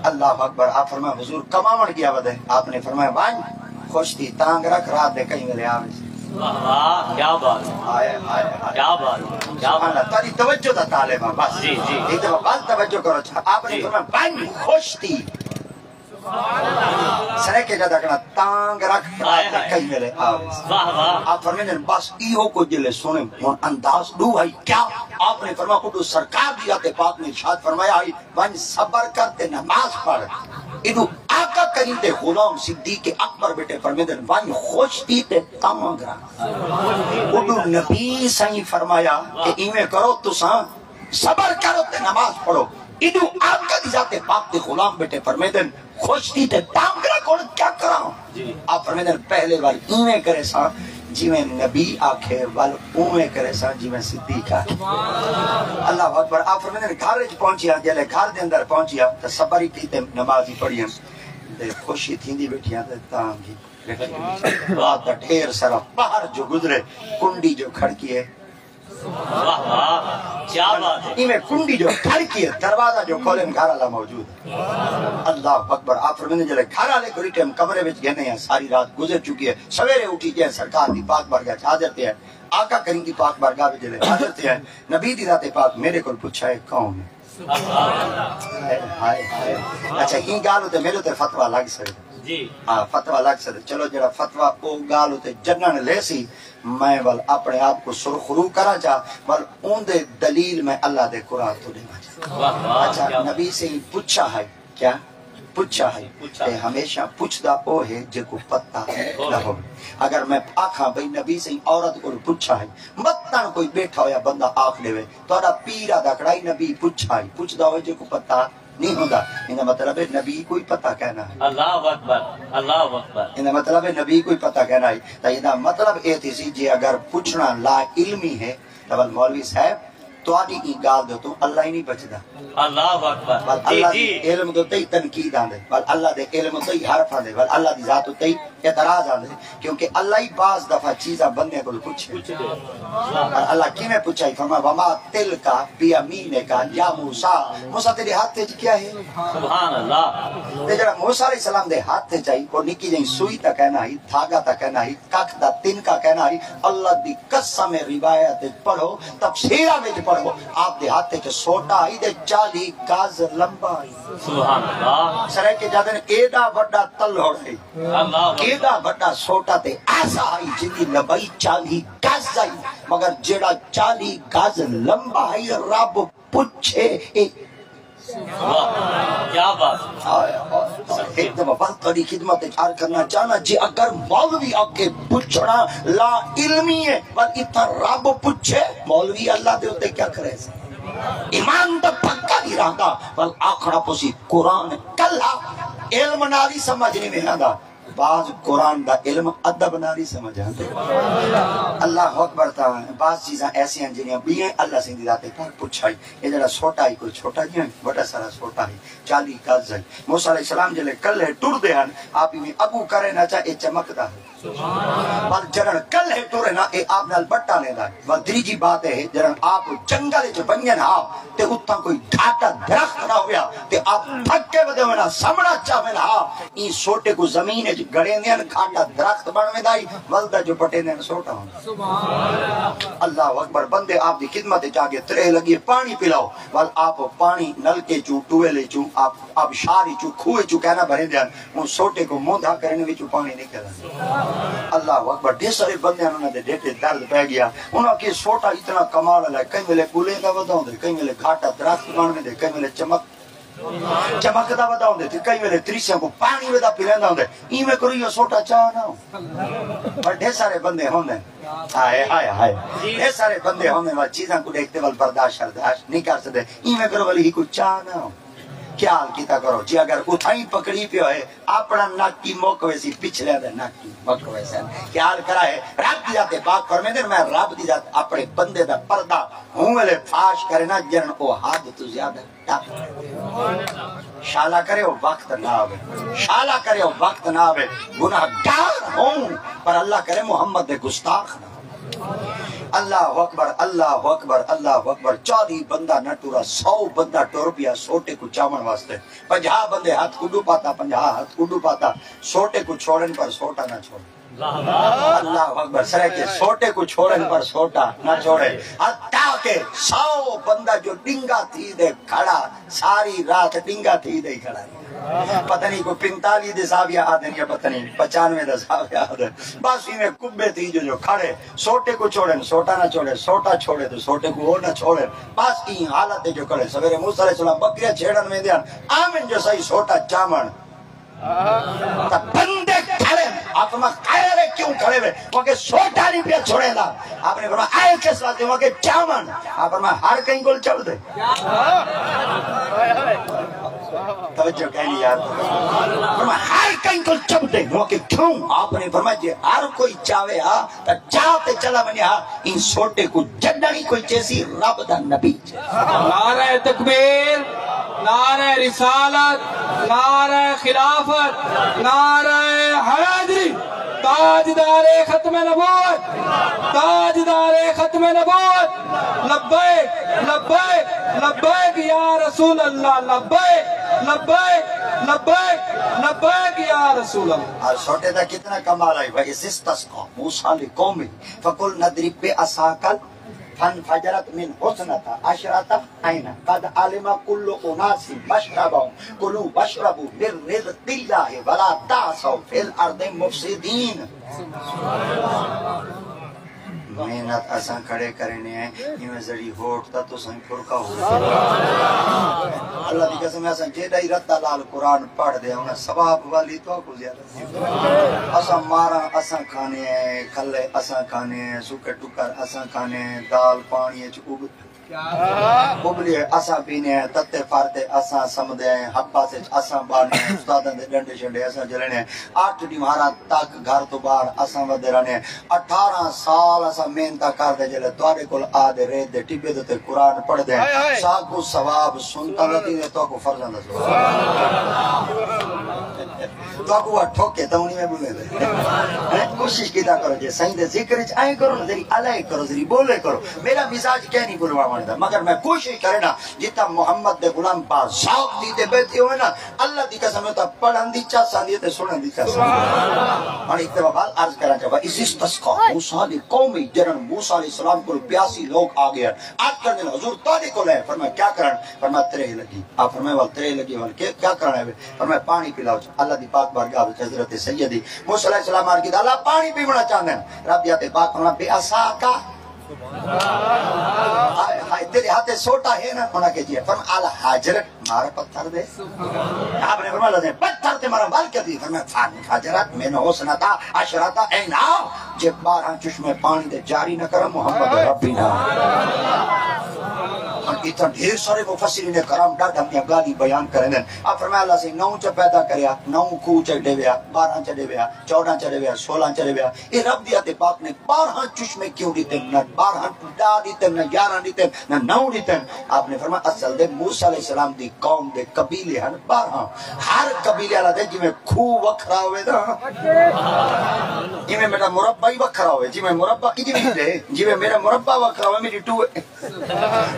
اللہ اکبر۔ آپ فرمایا، حضور کماوݨ ڳیا ودے۔ آپ نے فرمایا، ونڄ۔ خوش تھی، تانگ رکھ، رات دے کہیں ویلے آوے۔ واہ واہ، کیا بات ہے۔ آئے، آئے، آئے۔ کیا بات ہے، کیا بات ہے۔ سبحان اللہ، تہاڈی توجہ دا طالب ہاں، بس۔ جی، جی۔ ایک دفعہ ول توجہ کرو۔ اچھا، آپ نے جی۔ فرمایا، "ونج خوش تھی۔" سرے کے جدا کنا، "تانگ رکھ، رات دے کہیں ویلے آوے۔" واہ واہ۔ آپ فرمیندے، بس ایہو کو جلے سنے، ہن انداز ڈو ہئی کیا؟ آپ نے فرمایا، اڈو سرکار دی ذات پاک نے ارشاد فرمایا ہئی، ونج صبر کر تے نماز پڑھ۔ ادو آقا کریم دے غلام صدیق اکبر بیٹے فرمیندن، ونج خوش تھی تے تانگ رکھ۔ ادو نبی سائیں فرمایا کہ ایویں کرو، تساں صبر کرو تے نماز پڑھو۔ ادو آقا دی ذات پاک دے غلام بیٹے فرمیندن، خوش تھی تے تانگ رکھ، ہن کیا کراں؟ جی۔ آپ فرمیندن، پہلے ول ایویں کریساں جیویں نبی آکھے، ول اونویں کریساں جیویں صدیق آکھے۔ اللہ اکبر۔ آپ فرمیندن، گھر وچ پہنچیاں، جیلے گھر دے اندر پہنچیاں تے صبر ہی کیتے، نماز ہی پڑھیاں تے خوشی تھیندی بیٹھیاں تے تانگ ہی۔ رات دا ڈھیر سارا پہر جو گزرے، کنڈی جو کھڑکی ہے۔ واہ واہ، کیا بات ہے۔ ایویں کنڈی جو کھڑکی ہے، دروازہ جو کھولے، گھر والا موجود ہے۔ اللہ اکبر۔ آپ فرمیندے، جلے گھر والے کو ٹائم کمرے وچ گھنے ہیں، ساری رات گزر چکی ہے، سویرے اٹھی جائے، سرکار دی پاک بارگاہ چ حاضر تھے ہیں، آقا کریم دی پاک بارگاہ وچ جلے حاضر تھے ہیں، نبی دی ذات پاک میرے کول پچھا ہے، کون ہے؟ ہائے، ہائے، ہائے۔ اچھا، ہی گال تے میرے تے فتویٰ لگ سکدے۔ جی۔ ہاں، فتویٰ لگ سکدے۔ چلو، جڑا فتویٰ او گال تے جنن لے سی، میں ول اپنے آپ کو سرخرو کراں چا، ول اون دے دلیل میں اللہ دے قرآن تو ݙیواں چا۔ واہ واہ، اچھا، کیا بات۔ نبی سے پچھا ہے کیا؟ پچھا ہے۔ پچھا۔ تے ہمیشہ پچھدا او ہے جے کو پتہ نہ ہو۔ اگر میں آکھاں بھئی نبی سے عورت کو پچھا ہے، متن کوئی بیٹھا ہویا بندہ آکھ ݙیوے، تہاݙا پیر آہدا کھڑا ہئی نبی پچھا ہئی، پچھدا ہوئے جے کو پتہ نہیں ہوندا۔ ایندا مطلب ہے نبی کو ہی پتہ کائنا ہئی۔ اللہ اکبر، اللہ اکبر۔ ایندا مطلب ہے نبی کو ہی پتہ کائنا ہئی۔ تاں ایندا مطلب اے تھیسی جے اگر پچھݨا لا علمی ہے تاں ول مولوی صاحب تہاݙی ایں ڳالھ دے اتوں اللہ ہی نہیں بچدا۔ اللہ اکبر۔ ول جی، اللہ دی جی۔ علم دے اتے ہی تنقید آندے، ول اللہ دے علم اتے ہی حرف آندے، ول اللہ دی ذات اتے ہی اعتراض آندے، کیونکہ اللہ ہی بعض دفعہ چیزاں بندیاں کولوں پچھے۔ پچھدے۔ پر اللہ کیویں پچھائی؟ فرمایا، "وما تلک بیمینک یا موسیٰ"، موسیٰ تیرے ہتھ وچ کیا ہے؟ سبحان اللہ۔ تے جڑا موسیٰ علیہ السلام دے ہتھ وچ آئی، او نکی جئی سوئی تاں کائنا ہئی، دھاگا تاں کائنا ہئی، ککھ دا تنکا کائنا ہئی۔ اللہ دی قسم، روایت وچ پڑھو، تفسیراں وچ پڑھو، آپ دے ہتھ وچ سوٹا ہئی تے چالیہہ گز لمبا ہئی۔ سبحان اللہ۔ سرائیکی چاہندے نے ایݙا وݙا تلہوڑ ہئی، اللہ اکبر۔ ایݙا وݙا سوٹا تے عصا ہئی جیندی لمبائی چالیہہ گز ہئی، مگر جیڑھا چالیہہ گز لمبا ہئی، رب پچھے اے۔ واہ، کیا بات۔ ہائے، ہائے، ہائے۔ ہک دفعہ ول تہاݙی خدمت وچ عرض کرنا چاہنا، جے اگر مولوی اڳے پچھݨا لا علمی ہے، ول اتھاں رب پچھے، مولوی اللہ دے اتے کیا کرے؟ ایمان دا پکا نہیں رہندا، ول آکھݨا پوسی قرآن کلھا، علم نال ہی سمجھ نہیں ویندا۔ بعض قرآن دا علم ادب نال ہی سمجھ آندے۔ اللہ اکبر۔ تاں بعض چیزاں ایسیاں جڑیاں ٻیاں اللہ سئیں دی ذات پاک پچھائی۔ اے جڑا سوٹا ہئی، کوئی چھوٹا جیہاں ہئی، وݙا سارا سوٹا ہئی، چالیہہ گز ہئی۔ موسیٰ علیہ السلام جلے کلھے ٹردے ہن، آپ ایویں اڳوں کرے نہ چا، اے چمکدا ہئی۔ ول جݙݨ کلھے ٹرے نا، اے آپ نال بٹا لیندا ہئی۔ ول تریجھی بات اے ہے، جݙݨ آپ جنگل وچ ونڄن ہا تے اتھاں کوئی گھاٹا درخت نہ ہویا تے آپ تھک کے ودے ہوئے نا، سمݨا چاہوے نا، ایں سوٹے کوں زمین وچ گڑیندے ہن، گھاٹا درخت بݨ ویندا ہئی، ول دا جو پٹیندے ہن سوٹا ہوندا۔ سبحان اللہ۔ اللہ اکبر۔ بندے آپ دی خدمت وچ آ ڳئے، تریہہ لڳی ہے، پاݨی پلاؤ۔ ول آپ پاݨی نلکے چوں، ٹویل چوں، آپ آبشار چوں، کھوہ چوں کائنا بھریندے ہن، اوں سوٹے کوں موندا کرݨ وچوں پاݨی نکل آندا۔ اللہ اکبر۔ ڈھیر سارے بندے ہن، انہاں دے ڈھڈ تے درد پئے ڳیا۔ انہاں آکھیا سوٹا اتنا کمال والا ہے، کہیں ویلے ٻلیندا وداؤندے، کہیں ویلے گھاٹا درخت بݨ ویندے، کہیں ویلے چمک، چمکدا وداؤندے، تے کہیں ویلے تریسیاں کوں پاݨی ودا پلیندا ہوندے۔ ایویں کرو، ایہو سوٹا چا نہ ہو۔ پر ڈھیر سارے بندے ہوندے۔ ہائے، ہائے، ہائے۔ ڈھیر سارے بندے ہوندے، ول چیزاں کوں ݙیکھ تے ول برداشت شرداشت نہیں کر سڳدے۔ ایویں کرو، ولی ہی کوئی چا نہ ہو۔ خیال کیتا کرو، جے اگر اتھائیں پکڑی پیا ہوئے، اپݨا نک ہی مک ویسی، پچھلے دا نک ہی مک ویسن۔ خیال کرا ہے، رب دی ذات پاک فرمیندے، میں رب دی ذات اپݨے بندے دا پردہ ہوں ویلے فاش کرے نا، جݙݨ او حد توں زیادہ ٹپ۔ شالا کرے او وقت نہ آوے، شالا کرے او وقت نہ آوے، گناہ گار ہوں، پر اللہ کرے محمد دے گستاخ نہ ہوں۔ اللہ اکبر، اللہ اکبر، اللہ اکبر۔ چالیہہ بندہ نہ ٹرا، سو بندہ ٹر پیا سوٹے کوں چاوݨ واسطے۔ پنجاہ بندے ہتھ کوں ݙو پاتا، پنجاہ ہتھ کوں ݙو پاتا، سوٹے کوں چھوڑن پر سوٹا نہ چھوڑے۔ اللہ اکبر۔ سرائیکی، سوٹے کوں چھوڑن پر سوٹا نہ چھوڑے۔ حتیٰ کہ سو بندہ جو ݙنگا تھی دے کھڑا، ساری رات ݙنگا تھی دے ہی کھڑا رہیا۔ پتہ نہیں کوئی پنتالیہہ دے زاویہ آہدن یا پتہ نہیں پچانوے دا زاویہ آہدن۔ بس ایویں کبے تھی جو، جو کھڑے، سوٹے کوں چھوڑن، سوٹا نہ چھوڑے، سوٹا چھوڑے تے سوٹے کوں او نہ چھوڑے۔ بس ایں حالت تے جو کھڑے، سویرے موسیٰ علیہ السلام ٻکریاں چھیڑݨ ویندے ہن، آون جو صحیح سوٹا چاوݨ۔ تاں بندے کھڑے، آپ فرمایا، "خیر ہے، کیوں کھڑے ہوئے؟" کیونکہ سوٹا نہیں پیا چھوڑیندا۔ آپ نے فرمایا، "آئے کس واسطے؟" کیونکہ چاوݨ۔ آپ فرمایا، "ہر کہیں کول چاودے۔" توجہ کہیں نہیں یار۔ فرمایا، "ہر کہیں کول چاودے۔" کیونکہ کیوں؟ آپ نے فرمایا، "جے ہر کوئی چاوے ہا، تاں چا تے چلا ونڄے ہا، ایں سوٹے کوں جݙݨ ہی کوئی چیسی رب دا نبی۔" نعرہ تکبیر، نعرہ رسالت، نعرہ خلافت، نعرہ حیدری، تاجدار ختم نبوت، تاجدار ختم نبوت، لبیک، لبیک، لبیک یا رسول اللہ، لبیک، لبیک، لبیک، لبیک یا رسول اللہ۔ اور سوٹے دا کتنا کمال ہے بھائی، استسقا موسیٰ لقومہ فقلنا اضرب بعصاک فانفجرت منه اثنتا عشرة عينا قد علم كل أناس مشربهم كلوا واشربوا من رزق الله ولا تعثوا في الأرض مفسدين۔ محنت اساں کھڑے کرینے ہیں، ایویں زڑی ہوٹ تا تساں فرقہ ہو۔ اللہ دی قسم ہے، اساں جیڑھا ہی رتا لال قرآن پڑھ دے، انہاں ثواب والی تو کو زیادہ۔ اساں ماراں اساں کھانے ہیں، کھلے اساں کھانے ہیں، سکے ٹکر اساں کھانے ہیں، دال پاݨی اچ اب-، ابلی ہے اساں پینے ہیں، تتے پھر تے اساں سمدے ہیں، حبس اچ اساں ٻاہنے ہیں، استاداں دے ݙنڈے شنڈے اساں جھلنے ہیں۔ اٹھ ݙیہاڑاں تک گھر توں ٻاہر اساں ودے رہنے ہیں۔ اٹھارہ سال اساں محنتاں کر تے جلے تہاݙے کول آ دے ریت دے ٹبے دے تے قرآن پڑھدے ہیں۔ ہائے ہائے۔ ساکوں ثواب سنتاں دا ݙیندے، تہاکوں فرضاں دا ثواب۔ تہاکوں آ ٹھوکے تاں اونی میں ٻولے دے۔ ہیں؟ کوشش کیتا کرو جے سائیں دے ذکر اچ آئیں کرو نا، ذری الائے کرو، ذری ٻولے کرو۔ میرا مزاج کہیں نہیں بلواوݨ دا، مگر میں کوشش کرے نا جتھاں محمد دے غلام با ذوق تھی تے ٻیٹھے ہوئے نا، اللہ دی قسم ہے تاں پڑھݨ دی چس آندی ہے تے سݨݨ دی چس آندی ہے۔ ہݨ ایک دفعہ ول عرض کرݨ چاہواں، اذ استسقی موسیٰ لقومہ، جݙݨ موسیٰ علیہ السلام کول پیاسی لوک آ ڳئے ہن۔ عرض کردے نے، "حضور تہاݙے کول ہے؟" فرمایا، "کیا کرݨ؟" فرمایا، "تریہہ لڳی۔" آپ فرمایا، "ول تریہہ لڳی، ول کے-، کیا کرݨ ہے؟" فرمایا، "پاݨی پلاؤ۔" اللہ دی پاک بارگاہ وچ حضرت سیدی موسیٰ علیہ السلام عرض کیتا، "اللہ پاݨی پیوݨا چاہندے ہن۔" رب دی آیت پاک فرمایا، "بعصاک۔" ہائے ہائے، تیݙے ہتھ اچ سوٹا ہے نا؟ انہاں آکھیا جی۔ فرمایا، "الحجر، مار پتھر دے۔" آپ نے فرمایا، "لازم پتھر تے مارا، ول کیا تھی؟" فرمایا، "فانفجرت منه اثنتا عشرة عینا۔" جے ٻارہاں چشمے پاݨی دے جاری نہ کرن، محمد ربی نہ۔ ہݨ اتھاں ڈھیر سارے مفسرین کرام ݙاڈھاں دیاں ڳالھیں بیان کریندن۔ آپ فرمایا، "اللہ سئیں نو چا پیدا کریا، نو کھوہ چا ݙیویا، ٻارہاں چا ݙیویا، چوݙاں چا ݙیویا، سولہاں چا ݙیویا۔" اے رب دی آیت پاک نے ٻارہاں چشمے کیوں ݙتے؟ نہ ٻارہاں ݙا ݙتے، نہ یارہاں ݙتے، نہ نو ݙتے۔ آپ نے فرمایا، اصل دے موسیٰ علیہ السلام دی قوم دے قبیلے ہن ٻارہاں۔ ہر قبیلے والا دے جویں کھوہ وکھرا ہووے نا، ایویں میرا مربع ہی وکھرا ہووے، جویں مربع، جویں میرا مربع وکھرا ہووے، میری ٹو-،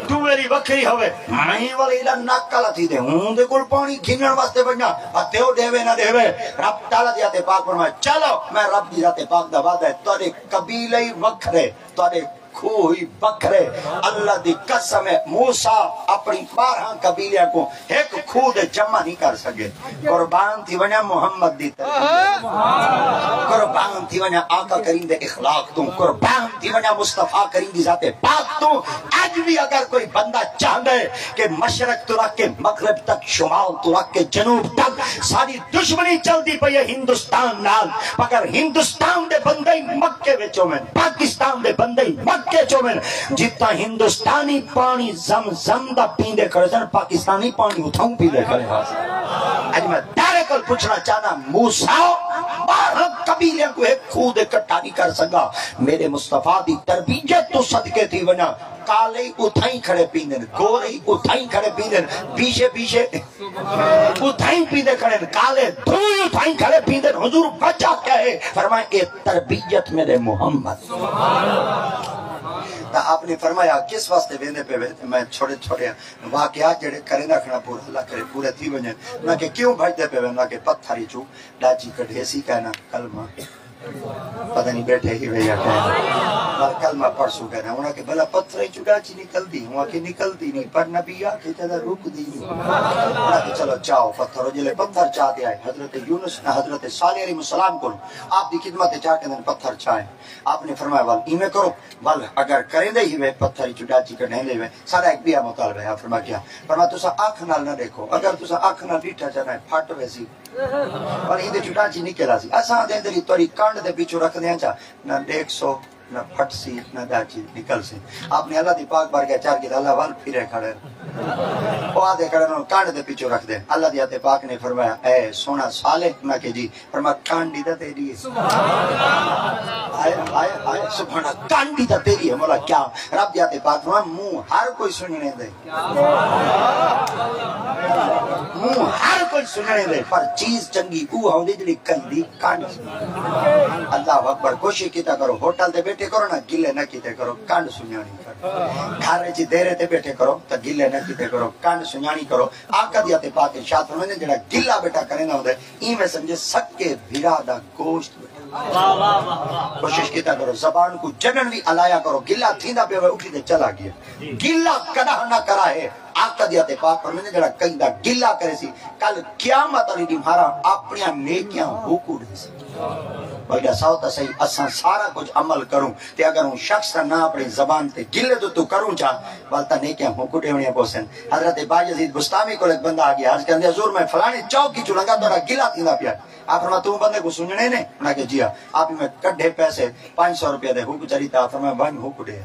ٹوئے دی وکھری ہووے۔ میں ولی دا نک کلا تھی دے، ہوں دے کول پاݨی گھنݨ واسطے ونڄاں، اتے او ݙیوے نہ ݙیوے۔ رب تعالیٰ دی آیت پاک فرمایا، چلو، میں رب دی آیت پاک دا وعدہ ہے، تہاݙے قبیلے ہی وکھرے، تہاݙے کھوہ ہی وکھرے۔ اللہ دی قسم ہے، موسیٰ اپݨی ٻارہاں قبیلیاں کوں ہک کھوہ دے جمع نہیں کر سڳے۔ قربان تھی ونڄاں محمد دی تربیت، قربان تھی ونڄاں آقا کریم دے اخلاق توں، قربان تھی ونڄاں مصطفیٰ کریم دی ذات پاک توں۔ اڄ وی اگر کوئی بندہ چاہندا ہے کہ مشرق توں رکھ کے مغرب تک، شمال توں رکھ کے جنوب تک ساری دشمنی چلدی پئی ہے ہندوستان نال، مگر ہندوستان دے بندے ہی مکے وچ ہوون، پاکستان دے بندے ہی مکے وچ ہوون۔ جتھاں ہندوستانی پاݨی زمزم دا پیندے کھڑے سن، پاکستانی پاݨی اتھاؤں پیندے کھڑے ہن۔ اڄ میں تیݙے کول پچھݨا چاہنا، موسیٰ ٻارہاں قبیلیاں کوں ہک کھوہ دے کٹھا نہیں کر سڳا۔ میرے مصطفیٰ دی تربیت توں صدقے تھی ونڄاں، کالے اتھائیں کھڑے پیندن، گورے اتھائیں کھڑے پیندن، پیچھے پیچھے اتھائیں پیندے کھڑے ہن، کالے دوئی اتھائیں کھڑے پیندن۔ حضور وجہ کیا ہے؟ فرمایا، اے تربیت میرے محمد۔ تاں آپ نے فرمایا، "کس واسطے ویندے پئے وے؟" تے میں چھوٹے چھوٹے واقعات جڑے کریندا کھڑا، پورا اللہ کرے پورے تھی ونڄن۔ انہاں کہ، "کیوں بھڄدے پئے وے؟" انہاں کہ، "پتھر اچوں ݙاچی کڈھیسی کائنا کلمہ۔" پتہ نہیں بیٹھے ہی وے یا کائنا، پر کلمہ پڑھسوں کائنا۔ انہاں کہ، "بھلا پتھر اچوں ݙاچی نکلدی؟" انہاں کہ، "نکلدی نہیں، پر نبی آکھے جدا رکدی نہیں۔" انہاں کہ، "چلو چاؤ پتھر۔" او جلے پتھر چا تے آئے، حضرت یونس، حضرت صالح علیہ السلام کول آپ دی خدمت اچ آ کے پتھر چائے۔ آپ نے فرمایا، "ول ایویں کرو، ول اگر کریندے ہی وے، پتھر اچوں ݙاچی کڈھیندے ہی وے، ساݙا ہک ٻیا مطالبہ ہے۔" آپ فرمایا، "کیا؟" فرمایا، "تساں اکھ نال نہ ݙیکھو، اگر تساں اکھ نال ݙٹھا چاہنا ہے، پھٹ ویسی، پر ایندے چوں ݙاچی نکل آسی۔ اساں دے اندر ہی تہاݙی کنڈ دے پچھوں رکھدے ہاں چا، نہ ݙیکھسو، نہ پھٹسی، نہ ݙاچی نکلسی۔" آپ نے اللہ دی پاک بارگاہ چار کے اللہ ول پھرے کھڑے۔ او آدھے کھڑے، انہاں کنڈ دے پچھوں رکھ دے۔ اللہ دی آتے پاک نے فرمایا، "اے سونا صالح؟" انہاں کہ، "جی۔" فرمایا، "کانڈی تاں تیری ہے۔" ہائے، ہائے، ہائے، سبحان اللہ، کانڈی تاں تیری ہے، مولا کیا؟ رب دی آتے پاک فرمایا، "منہ ہر کوئی سنݨے دے۔ منہ ہر کوئی سنݨے دے، پر چیز چنگی او ہوندی جڑی کہیں دی کانڈ۔" اللہ اکبر، کوشش کیتا کرو، ہوٹل تے بیٹھے کرو نا، گلے نہ کیتے کرو، کانڈ سنیانی کرو۔ گھر وچ دیرے تے بیٹھے کرو، تاں گلے نہ کیتے کرو، کانڈ سنیانی کرو۔ آقا دی آتے پاک ارشاد فرمائے، جڑا گلہ بیٹھا کریندا ہوندا ہے، ایویں سمجھے سکے بھرا دا گوشت بیٹھا۔ واہ، واہ، واہ، واہ۔ کوشش کیتا کرو، زبان کو جڈن بھی الایا کرو، گلہ تھیندا پیا ہوئے، اٹھی تے چلا گیا۔ جی۔ گلہ کڈاہ نہ کرا ہے۔ آقا دی آتے پاک فرمائے، جڑا کہیں دا گلہ کریسی، کل قیامت والی ڈیمارا اپنیاں نیکیاں ہوکو ڈیسی۔ بھئی ڈساؤ تاں صحیح، اساں سارا کجھ عمل کروں، تے اگر اوں شخص دا ناں اپݨی زبان تے گلے دے اتوں کروں چا، ول تاں نیکیاں ہوں کوں ݙیوݨیاں پوسن۔ حضرت بایزید بسطامی کول ہک بندہ آ ڳیا، عرض کریندے، "حضور، میں فلاݨی چوک اچوں لنگھا، تہاݙا گلہ تھیندا پیا۔" آپ فرمایا، "توں بندے کوں سنڄݨے نے؟" انہاں کہا، "جی ہا۔" آپ میں کڈھے پیسے، پنج سو روپیہ دے، ہک چا ݙتا، فرمایا، "ونڄ ہک ݙے۔"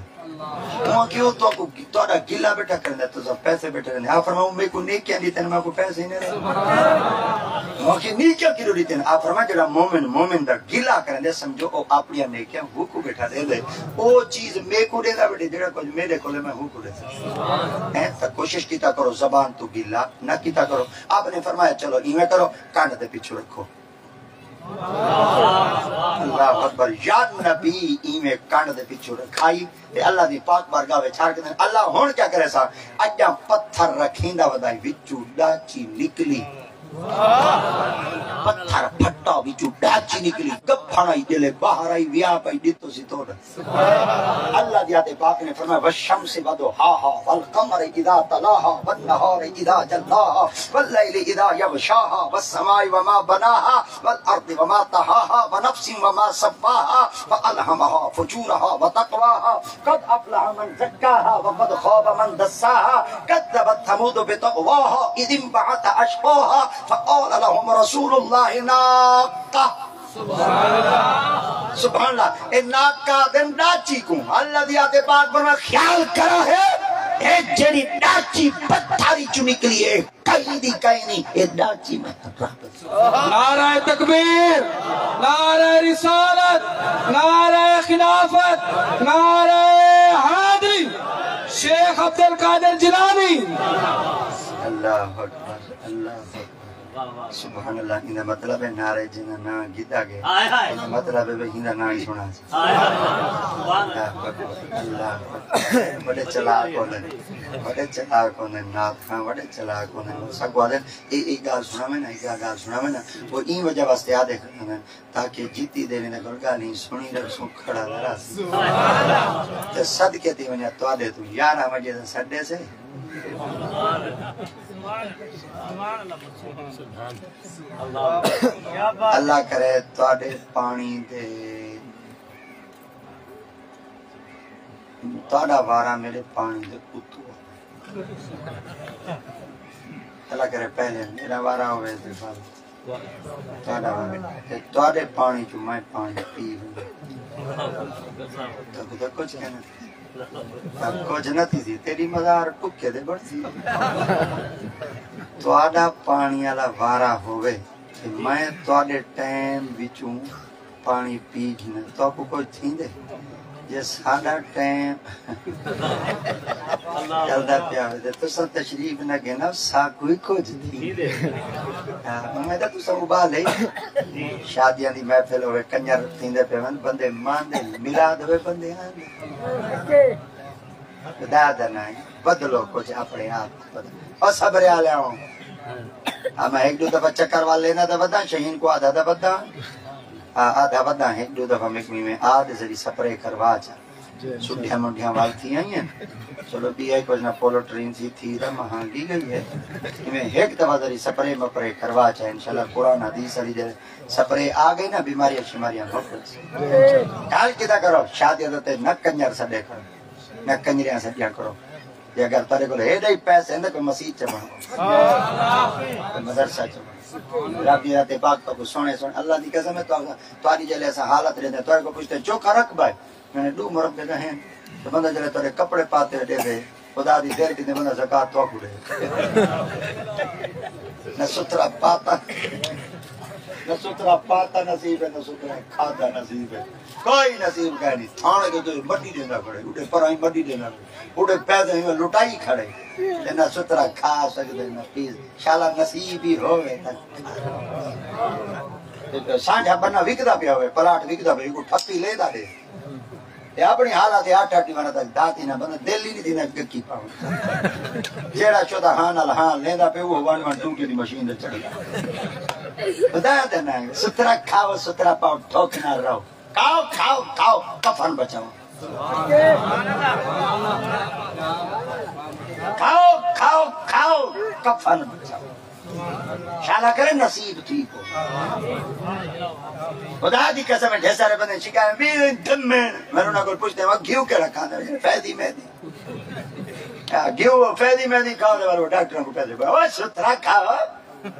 ہوں کہ او تہاکوں، تہاݙا گلہ بیٹھا کریندا، تساں پیسے بیٹھے کریندے۔ آپ فرمایا، "او میکوں نیکیاں ݙتن، میں کوں پیسے ہی نہیں ݙتے۔" ہوں کہ نیکیاں کیوں ݙتن؟ آپ فرمایا، "جڑا مومن مومن دا گلہ کریندے، سمجھو او اپݨیاں نیکیاں ہوکوں بیٹھا ݙیندے۔ او چیز میکوں ݙیندا بیٹھے، جڑا کجھ میݙے کولے میں ہوکوں ݙے سکدا۔" ہیں، تاں کوشش کیتا کرو زبان توں گلہ نہ کیتا کرو۔ آپ نے فرمایا، "چلو ایویں کرو، کنڈ دے پچھوں رکھو۔" اللہ اکبر، یا نبی، ایویں کنڈ دے پچھوں رکھائی تے اللہ دی پاک بارگاہ وچ چھڑ کے، اللہ ہݨ کیا کریسا؟ اڄاں پتھر رکھیندا ودائی، وچوں ݙاچی نکلی۔ پتھر پھٹا، وچوں ݙاچی نکلی، گبھݨ آئی، جلے باہر آئی، ویا پئی، ݙتو سی توڑ۔ اللہ دی آتے پاک نے فرمایا، "والشمس وضحاها، والقمر اذا تلاها، والنهار اذا جلاها، والليل اذا يغشاها، والسماء وما بناها، والأرض وما طحاها، ونفس وما سواها، فألهمها فجورها وتقواها، قد أفلح من زكاها، وقد خاب من دساها، كذبت ثمود بطغواها، إذ انبعث أشقاها، فقال لهم رسول الله ناقة۔" سبحان اللہ۔ سبحان اللہ۔ اے ناقہ دے ݙاچی کوں اللہ دی آتے پاک فرمایا، خیال کرا ہے، اے جڑی ݙاچی پتھر چ نکلی ہے، کہیں دی کہیں نہیں، اے ݙاچی میں رب۔ نعرہ تکبیر، نعرہ رسالت، نعرہ خلافت، نعرہ حیدری، شیخ عبدالقادر جیلانی۔ اللہ اکبر، اللہ اکبر۔ سبحان اللہ، ایندا مطلب ہے نعرہ جنہاں ناں گھدا ڳئے، ہائے ہائے۔ ایندا مطلب ہے بھئی ایندا ناں ہی سݨا سی۔ ہائے ہائے۔ سبحان اللہ۔ اللہ اکبر، اللہ اکبر۔ وݙے چلاک ہوندے، وݙے چلاک ہوندے، نعت خواں وݙے چلاک ہوندے۔ ساکوں آہدن، "اے، اے ڳالھ سݨاویں نا، اے ڳالھ سݨاویں نا۔" او ایں وجہ واسطے آہدے کھڑے ہوندن تاکہ جتی دیر ایندے کول ڳالھیں سݨی رہسوں، کھڑا نہ رہسی۔ تے صدقے تھی ونڄاں تہاݙے توں، یارہاں وڄے تاں سݙے سے۔ اللہ کرے تہاݙے پاݨی دے، تہاݙا وارا میݙے پاݨی دے اتوں۔ اللہ کرے پہلے میݙا وارا ہووے تے بعد تہاݙا وارا۔ تے تہاݙے پاݨی چوں میں پاݨی پی ونڄاں۔ تاں خدا کجھ کہنا۔ تاں کجھ نہ تھیسی، تیݙی مزار ٹکے تے بݨسی۔ تہاݙا پاݨی والا وارا ہووے تے میں تہاݙے ٹائم وچوں پاݨی پی گھناں، تہاکوں کجھ تھیندے؟ جے ساݙا ٹائم چلدا پیا ہووے تے تساں تشریف نہ گھناؤ، ساکوں ہی کجھ تھیندے۔ ہاں، میں تاں تساں ابھال ہے۔ شادیاں دی محفل ہووے، کنجر تھیندے پئے ہن، بندے ماندے، میلاد ہووے، بندے آندے۔ خدا دا ناں ہے، بدلو کجھ اپݨے آپ کوں بدلو۔ او صبر آلیاؤ، آ میں ہک ݙو دفعہ چکر ول لینا تے وداں، شہین کوں آدھا دا وداں، آ، آدھا وداں، ہک ݙو دفعہ میکوں ایویں آ تے ذری سپرے کروا چا۔ سڈھیاں منڈھیاں ول تھی آئیں ہن۔ چلو، ٻیا ہک وجہ نال پولو ٹرین تھی، تھی تاں مہانگی ڳئی ہے۔ ایویں ہک دفعہ ذری سپرے مپرے کروا چا، انشاءاللہ قرآن حدیث والی جے سپرے آ ڳئی نا، بیماریاں شماریاں مک ویسن۔ ڳالھ کیتا کرو، شادیاں دے تے نہ کنجر سݙے کرو، نہ کنجریاں سݙیاں کرو۔ تے اگر تہاݙے کول ہیݙے ہی پیسے ہن تاں کوئی مسیت چ بݨو، کوئی مدرسہ چ بݨو۔ رب دی ذات پاک تہاکوں سوہݨے سوہݨے، اللہ دی قسم ہے، تہاکوں، تہاݙی جیلے اساں حالت ݙیندے، تہاݙے کول پچھدے چوکھا رقبہ ہے، میں نے ݙو مربے دا ہیں، تے بندہ جیلے تہاݙے کپڑے پاتے ݙیندے، خدا دی دل کیتے بندہ زکوٰۃ تہاکوں ݙے۔ نہ ستھرا پاتا، نہ ستھرا پاتا نصیب ہے، نہ ستھرا کھادا نصیب ہے، کوئی نصیب کائے نہیں۔ تھاݨے کوں تاں مڈی ݙیندا کھڑے، اݙے پراں ہی مڈی ݙیندا کھڑے، اݙے پیسے ہی لٹائی کھڑے، تے نہ ستھرا کھا سڳدے، نہ پی۔ شالا نصیب ہی ہووے تاں۔ تے سانجھا بنہ وکدا پیا ہووے، پلاٹ وکدا پیا، کوں ٹھپی لیندا ݙے۔ تے اپݨی حالت اٹھ اٹھ ونڄ تک داتی نہ بندہ دل ہی نہیں تھیندا گکی پاوݨ۔ جیڑھا شودا ہاں نال ہاں لیندا پئے، اوہو ونڄ ونڄ ٹوٹی دی مشین تے چڑھدا۔ خدا تے نہ، ستھرا کھاؤ، ستھرا پاؤ، دکھ نال رہو۔ کھاؤ، کھاؤ، کھاؤ، کفن بچاؤ۔ کھاؤ، کھاؤ، کھاؤ، کفن بچاؤ۔ شالا کرے نصیب ٹھیک ہو۔ خدا دی قسم ہے، ڈھیر سارے بندے شکایت بھی دمن۔ میں انہاں کول پچھدے، "وہ گھیو کیڑھا کھاندے؟" "فیضی مہدی۔" ہاں، گھیو فیضی مہدی کھاؤ تے والو ڈاکٹراں کوں پیسے پاؤ۔ او ستھرا کھاؤ۔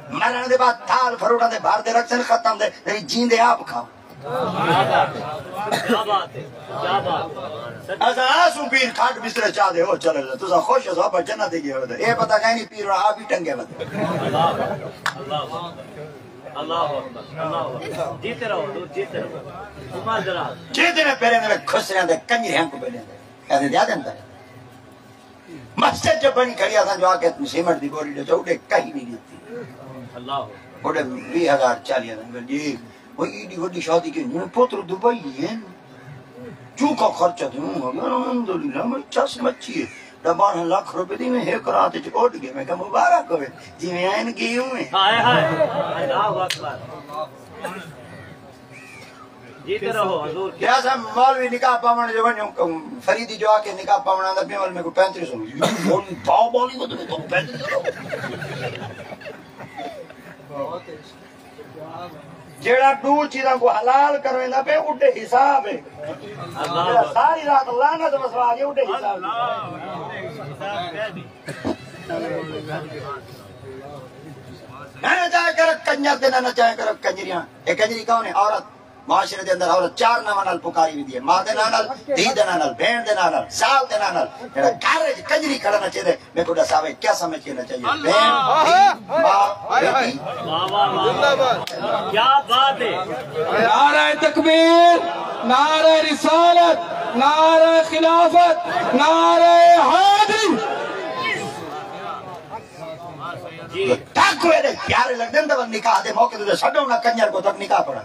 مرݨ دے بعد تھال فروٹاں دے بھر دے رکھسن، ختم دے، تیݙی جیندے آپ کھاؤ۔ کیا بات ہے، کیا بات ہے۔ اساں آسوں پیر کھٹ بسترے چا دے، او چلے ڳئے۔ تساں خوش ہو، ابا جنت تے ڳئے ہوئے۔ اے پتہ کائنی پیر ہوݨ آپ ہی ٹنگے ودے۔ اللہ اکبر، اللہ اکبر، اللہ اکبر۔ جیتے رہو حضور، جیتے رہو۔ عمر دراز۔ جیتے نے پیرے نے خسریاں دے کنجریاں کوں پیرے دے۔ ایسے دیا دیندا ہے۔ مسجد جو بݨی کھڑی، اساں جو آ کے سیمنٹ دی بوری ݙے چا اݙے کہیں نہیں ݙتی۔ اللہ اکبر۔ اݙے ویہہ ہزار چالیہہ ہزار جی، وہ ایڈی وڈی شادی کے نہیں پتر دبئی ہے۔ جو کا خرچہ دے، ہوں، الحمدللہ، میں چس مچی ہے۔ ݙاہ ٻارہاں لکھ روپے دی میں ہک رات وچ اݙ ڳئے۔ میں کہا، "مبارک ہوئے، جی میں آئن گئی ہوں میں۔" ہائے ہائے۔ اللہ اکبر۔ جیتے رہو حضور۔ کیا سا مولوی نکاح پاوݨ جو ونڄوں، فریدی جو آ کے نکاح پاوݨ آندا پیا، ول میکوں پینتیس سو۔ بابا علی کو تو پینتیس سو۔ جیڑھا ݙو چیزاں کوں حلال کرویندا پئے، اݙے حساب ہے۔ اللہ جیڑھا اکبر۔ ساری رات لعنت وسوا ڳئے، اݙے حساب ہے۔ نہ نچائے کر کنجر تے نہ نچائے کر کنجریاں۔ اے کنجری کون ہے؟ عورت۔ معاشرے دے اندر عورت چار ناواں نال پکاری ویندی ہے، ماں دے ناں نال، دھی دے ناں نال، بھیݨ دے ناں نال، سال دے ناں نال۔ جیڑھا گھر وچ کنجری کھڑا نچیندے، میکوں ݙساوے کیا سمجھ کے نچائی ہے؟ بھیݨ، دھی، ماں، بیٹی۔ واہ، واہ، واہ۔ کیا بات ہے۔ نعرہ تکبیر، نعرہ رسالت، نعرہ خلافت، نعرہ حیدری۔ جی۔ تک ویلے پیارے لڳدن تاں نکاح دے موقع تے سݙو نہ کنجر کوں تک نکاح پڑھا۔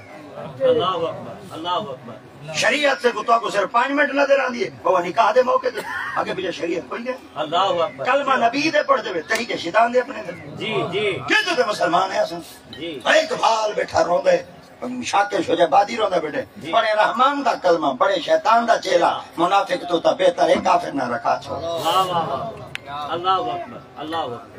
اللہ اکبر، اللہ اکبر۔ شریعت سے کوں تہاکوں صرف پنج منٹ نظر آندی ہے، وہ نکاح دے موقع تے اڳے پچھے شریعت کوئی نہیں۔ اللہ اکبر۔ کلمہ نبی دے پڑھدے وے، تحریک شیطان دے اپݨے دے۔ جی، جی۔ کیوں تے مسلمان ہے اساں؟ جی۔ ہر ہک بال ٻیٹھا روندے، شاکر شجاع آبادی روندا ٻیٹھے۔ جی۔ پڑھے رحمان دا کلمہ، پڑھے شیطان دا چیلا، منافق توں تاں بہتر ہے کافر نہ رکھا چھوڑ۔ واہ، واہ، واہ۔ اللہ اکبر، اللہ اکبر۔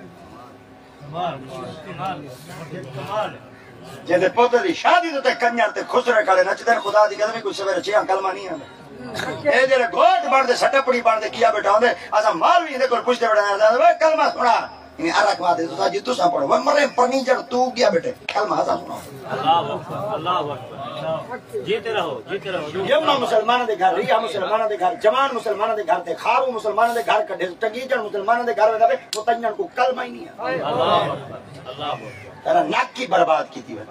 جیندے پتر دی شادی تے کنجر تے خسرے کھڑے نچدن، خدا دی قسم، کوئی سویرے چھیاں کلمہ نہیں آندا۔ اے جیڑھے گھوٹ بݨدے، سٹپڑی بݨدے، کیا ٻیٹھا ہوندے، اساں مولوی ایندے کول پچھدے ٻیٹھے ہوندے، "وے کلمہ سݨا۔" ایویں عرق مار ݙے، "تساں جی تساں پڑھو۔" وے مرے پرنیجر، توں کیا ٻیٹھے، کلمہ اساں سݨاؤ۔ اللہ اکبر، اللہ اکبر۔ جیتے رہو، جیتے رہو۔ یمہ مسلماناں دے گھر، ریحہ مسلماناں دے گھر، جوان مسلماناں دے گھر، تے خاروں مسلماناں دے گھر کڈھے، ٹنگیجݨ مسلماناں دے گھر ویندا پئے، متئیݨ کوں کلمہ ہی نہیں آندا۔ اللہ اکبر، اللہ اکبر۔ تیرا نک ہی برباد کیتی وے۔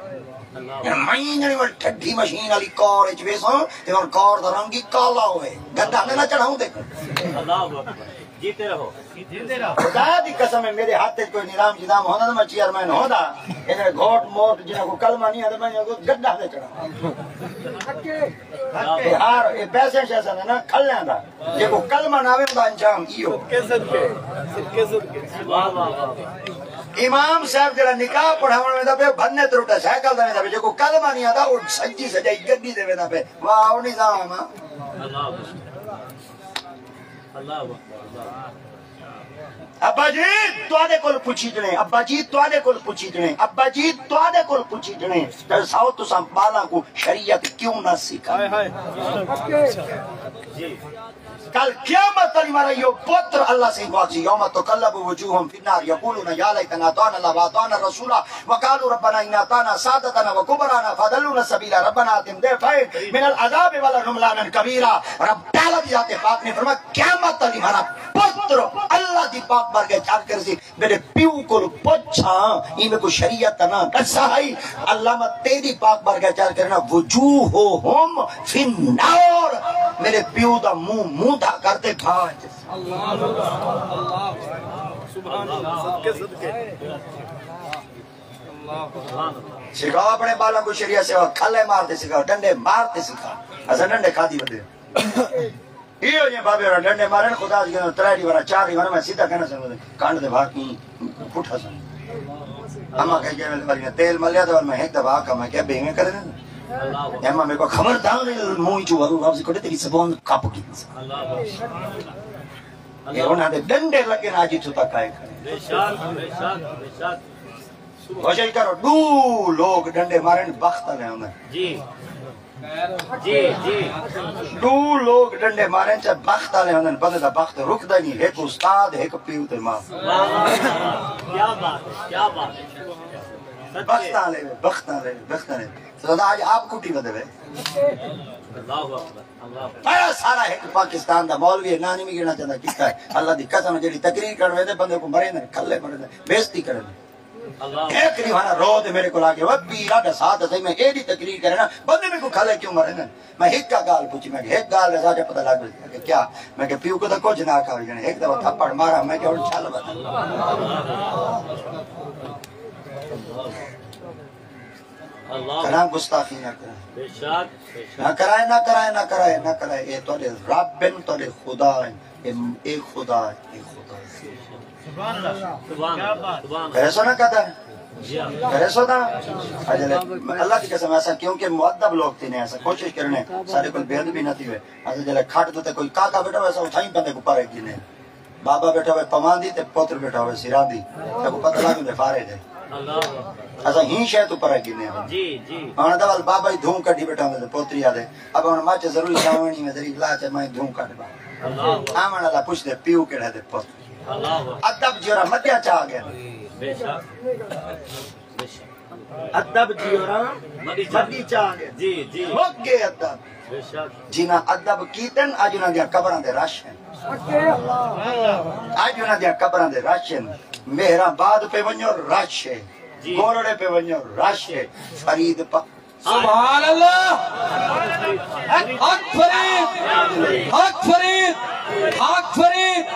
اللہ اکبر۔ یار، میں جݨی وال ٹھڈی مشین والی کار وچ ویساں، تے ہݨ کار دا رنگ ہی کالا ہوئے۔ گندا نہ چڑھاؤں تے۔ اللہ اکبر۔ جیتے رہو۔ خدا دی قسم ہے، میرے ہتھ وچ کوئی نظام شظام ہوندا تاں میں چیئرمین ہوندا۔ ایندے گھوٹ موٹ جنہاں کوں کلمہ نہیں آندا، میں انہاں کوں گڈا تے چڑھا۔ تے ہر اے پیسے شیسے دا نا کھلیاں دا، جیکوں کلمہ نہ آوے، اوندا انجام ایہو۔ صدقے، صدقے، صدقے، صدقے۔ واہ، واہ، واہ، واہ۔ امام صاحب جیڑھا نکاح پڑھاوݨ ویندا پئے، بھنے تروٹا سائیکل تے ویندا پئے، جیکوں کلمہ نہیں آندا، او سجی سجائی گڈی تے ویندا پئے۔ واہ، او نظام آ۔ اللہ اکبر۔ اللہ اکبر، اللہ اکبر۔ ابا جی، تہاݙے کول پچھیجݨے، ابا جی، تہاݙے کول پچھیجݨے، ابا جی، تہاݙے کول پچھیجݨے۔ ݙساؤ، تساں ٻالاں کوں شریعت کیوں نہ سکھائی؟ ہائے، ہائے۔ کل قیامت آلی وار ایہو پتر اللہ سئیں کوں آکھسی، یوم تقلب وجوہہم فی النار یقولون یا لیتنا اطعنا اللہ واطعنا الرسول وقالوا ربنا انا اطعنا سادتنا وکبراءنا فاضلونا السبیلا ربنا آتہم ضعفین من العذاب ولعنہم لعنا کبیرا۔ رب تعالیٰ دی ذات پاک نے فرمایا، قیامت آلی وار پتر اللہ دی پاک بارگاہ چ عرض کرسی، میݙے پیو کول پچھاں، ایں میکوں شریعت تاں نہ ݙسا ہئی۔ اللہ، میں تیݙی پاک بارگاہ چ عرض کرنا، وجوہہم فی النار، میݙے پیو دا منہ موندا کر تے بھاں اچ۔ سبحان اللہ، صدقے، صدقے۔ سکھا اپݨے ٻالاں کوں شریعت، سکھا کھلے مار تے سکھا، ڈنڈے مار تے سکھا۔ اساں ڈنڈے کھادی ودے۔ ایہو جے بابے ہوراں ڈنڈے مارن، خدا دی قسم، ترے ݙینہہ وارا، چار ݙینہہ وارا، میں سیدھا کہنا سݨ، کنڈ تے بھا کیں پٹھا سݨ۔ اماں کہے جے ویلے واری میں تیل ملیا تے میں ہک دفعہ آکھا، میں کہیا، بے ایویں کرے نا۔ اما میکوں خبردار، منہ چوں وروں لفظ کڈھے، تیݙی زبان کپ گئی۔ اے انہاں دے ڈنڈے لگے نا، اڄ اتھوں تک آئے کھڑے۔ بے شک، بے شک، بے شک۔ کوشش کرو، ݙو لوک ڈنڈے مارن، بخت آلے ہوندن۔ جی۔ جی، جی۔ ݙو لوک ڈنڈے مارن چا بخت آلے ہوندن، بندے دا بخت رکدا ہی نہیں، ہک استاد، ہک پیو تے ماء۔ واہ، واہ، واہ۔ کیا بات ہے، کیا بات ہے۔ سچے۔ بخت آلے، بخت آلے، بخت آلے۔ سدا اڄ آپ کٹی ودے وے۔ اللہ اکبر، اللہ اکبر۔ بڑا سارا ہک پاکستان دا مولوی ہے، ناں نہیں میں گھنݨا چاہندا، کیتا ہے۔ اللہ دی قسم، جیڑھی تقریر کرݨ ویندے، بندے کوں مریندے، کھلے مریندے، بے عزتی کریندے۔ اللہ۔ ہک ݙینہہ ہارا رو تے میݙے کول آ کے، "او پیرا، ݙسا تے سہی، میں ایݙی تقریر کرݨا، بندے میکوں کھلے کیوں مریندن؟" میں ہکا ڳالھ پچھی، میں کہیا، "ہک ڳالھ ݙسا جو پتہ لڳ ویسی۔" میں کہیا، "کیا؟" میں کہیا، "پیو کوں تاں کجھ نہ آکھا ہوئی جانے، ہک دفعہ تھپڑ مارا۔" میں کہیا، "ہݨ چل وت۔" اللہ۔ کراں گستاخی نہ کراں۔ بے شک، بے شک۔ نہ کرائے، نہ کرائے، نہ کرائے، نہ کرائے۔ اے تہاݙے رب ہن، تہاݙے خدا ہن۔ اے، اے خدا ہے، اے خدا ہے۔ سبحان اللہ۔ سبحان اللہ۔ کیا بات۔ کریسو نا قدر؟ جی ہاں۔ کریسو نا؟ اڄلے اللہ دی قسم، اساں کیونکہ مؤدب لوگ تھینے، اساں کوشش کرنے، ساݙے کول بے ادبی نہ تھیوے۔ اساں جیلے کھٹ تے کوئی کاکا ٻیٹھا ہووے، اساں اتھائیں بندے کوں پرے گھنے۔ بابا ٻیٹھا ہووے پواندی تے پتر ٻیٹھا ہووے سراندی، تیکوں پتہ لڳ ویندے فارے دے۔ اللہ۔ اساں ہی شے توں پرے گھنے ہن۔ جی، جی۔ ہݨ تاں ول بابا ہی دھوں کڈھی ٻیٹھا ہوندے تے پوتری آہدے، "ابا ہݨ مچ ضروری چاوݨی میں ذری لا چ میں دھوں کڈھ ٻاہر۔" اللہ۔ آوݨ والا پچھدے، "پیو کیڑھے تے پتر؟" اللہ۔ ادب جیڑھا مدیاں چ آ ڳئے۔ بے شک۔ بے شک۔ ادب جیڑھا مدی چ آ ڳئے۔ جی، جی۔ مک ڳئے ادب۔ بے شک۔ جنہاں ادب کیتن، اڄ انہاں دیاں قبراں دے رش ہن۔ اڄ انہاں دیاں قبراں دے رش ہن۔ مہرآباد پئے ونڄو، رش ہے۔ جی۔ گولڑے پئے ونڄو، رش ہے۔ فرید پ-، سبحان اللہ۔ حق فرید، حق فرید، حق فرید۔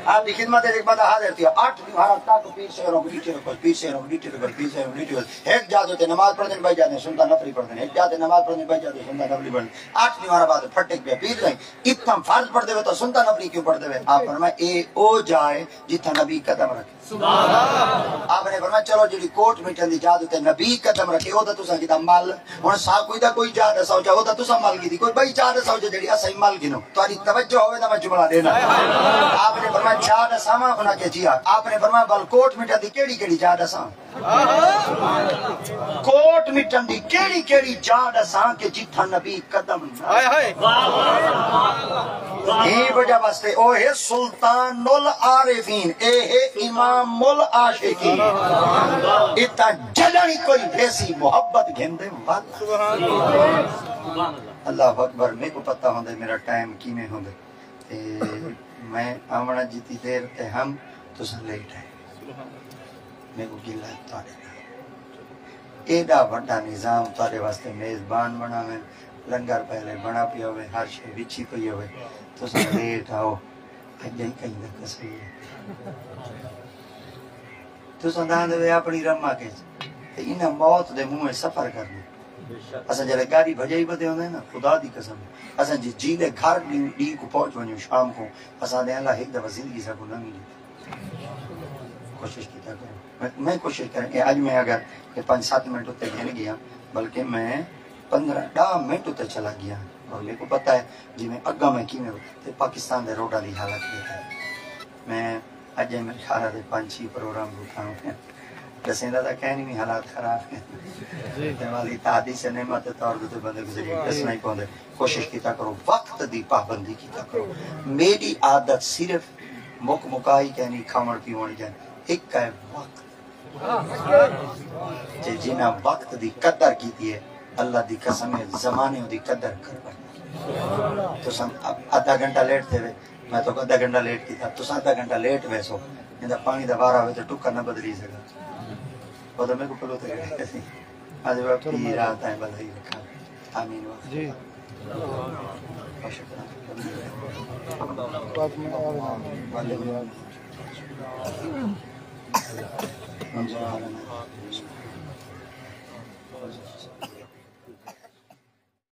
آپ دی خدمت وچ ہک بندہ حاضر تھیا، اٹھ ݙینہہ ہارا تک پیر سیروں کوں ݙٹھے رکھو، پیر سیروں کوں ݙٹھے رکھو، پیر سیروں کوں ݙٹھے رکھو۔ ہک جاہ تے نماز پڑھدن، ٻئی جاہ تے سنت نفلی پڑھدن، ہک جاہ تے نماز پڑھدن، ٻئی جاہ تے سنت نفلی پڑھدن۔ اٹھ ݙینہہ ہارا بعد پھٹک پیا، پیر سئیں، اتھاں فرض پڑھدے وے تاں سنت نفلی کیوں پڑھدے وے؟ آپ فرمایا، اے او جاہ ہے جتھاں نبی قدم رکھے۔ سبحان اللہ۔ آپ نے فرمایا، چلو جیڑھی کوٹ مٹن دی جاہ تے نبی قدم رکھے، او تاں تساں کیتا مل۔ ہݨ ساکوں دا کوئی جاہ ݙساؤ چا، او تاں تساں مل گھدی، کوئی ٻئی جاہ ݙساؤ چا جیڑھی اساں مل گھنوں۔ تہاݙی توجہ ہووے تاں میں جملہ ݙینا۔ آپ نے فرمایا، جاہ ݙساواں؟ انہاں کہیا، جی ہاں۔ آپ نے فرمایا، بھل کوٹ مٹن دی کیڑھی کیڑھی جاہ ݙساں؟ کوٹ مٹن دی کیڑھی کیڑھی جاہ ݙساں کہ جتھاں نبی قدم نہ۔ ہائے ہائے۔ ایں وجہ واسطے او ہے سلطان العارفین، اے ہے امام العاشقین۔ اتھاں جݙݨ ہی کوئی ویسی محبت گھندے ول۔ سبحان اللہ۔ اللہ اکبر، میکوں پتہ ہوندے میرا ٹائم کیویں ہوندے۔ تے میں آوݨا جتی دیر تے ہم تساں لیٹ آئے۔ میکوں گلہ ہے تہاݙے نال۔ ایݙا وݙا نظام تہاݙے واسطے میزبان بݨاون، لنگر پہلے بݨا پیا ہووے، ہر شے وچھی پئی ہووے، تساں لیٹ آؤ۔ اڄ ہی کہیں دا قسم ہے۔ تساں داند وے اپݨی رما کے تے انہاں موت دے منہ سفر کرنا۔ اساں جلے گاڑی بھجائی بدے ہوندے نا، خدا دی قسم، اساں جی جیندے گھر ݙینہہ ݙینہہ کو پہنچ ونجوں شام کو، اساں دے اللہ ہک دفعہ زندگی ساکوں نہ ملی۔ کوشش کیتا کرو۔ میں، میں کوشش کریں کہ اڄ میں اگر یہ پنج ست منٹ اتے گھن گیا، بلکہ میں پندرہ ݙاہ منٹ اتے چلا گیا۔ اور میرے کو پتہ ہے جی میں اگاں میں کیویں تے پاکستان دے روڈاں دی حالت ݙیکھا۔ میں اڄ میرے خیال ہے پنج چھی پروگرام رکھا ہوں۔ ݙسیندا تاں کہیں نہیں، حالات خراب ہیں۔ تے والی تادی سے نعمت طور تے بندے گزری ݙسنا ہی پوندے۔ کوشش کیتا کرو، وقت دی پابندی کیتا کرو۔ میری عادت صرف مک مکائی کہیں نہیں، کھاوݨ پیوݨ جائیں، ہک ہے وقت۔ تے جنہاں وقت دی قدر کیتی ہے، اللہ دی قسم ہے، زمانے دی قدر کر پائے۔ تساں ادھا گھنٹہ لیٹ تھے وے، میں تو ادھا گھنٹہ لیٹ کیتا، تساں ادھا گھنٹہ لیٹ ویسو، ایندا پانی دا وارا ہوئے تے ٹکر نہ بدلی سکدا۔ او تے میرے کو پلو تے گئے سی۔ اج وہ پی رات ہے بلائی رکھا۔ آمین۔ جی۔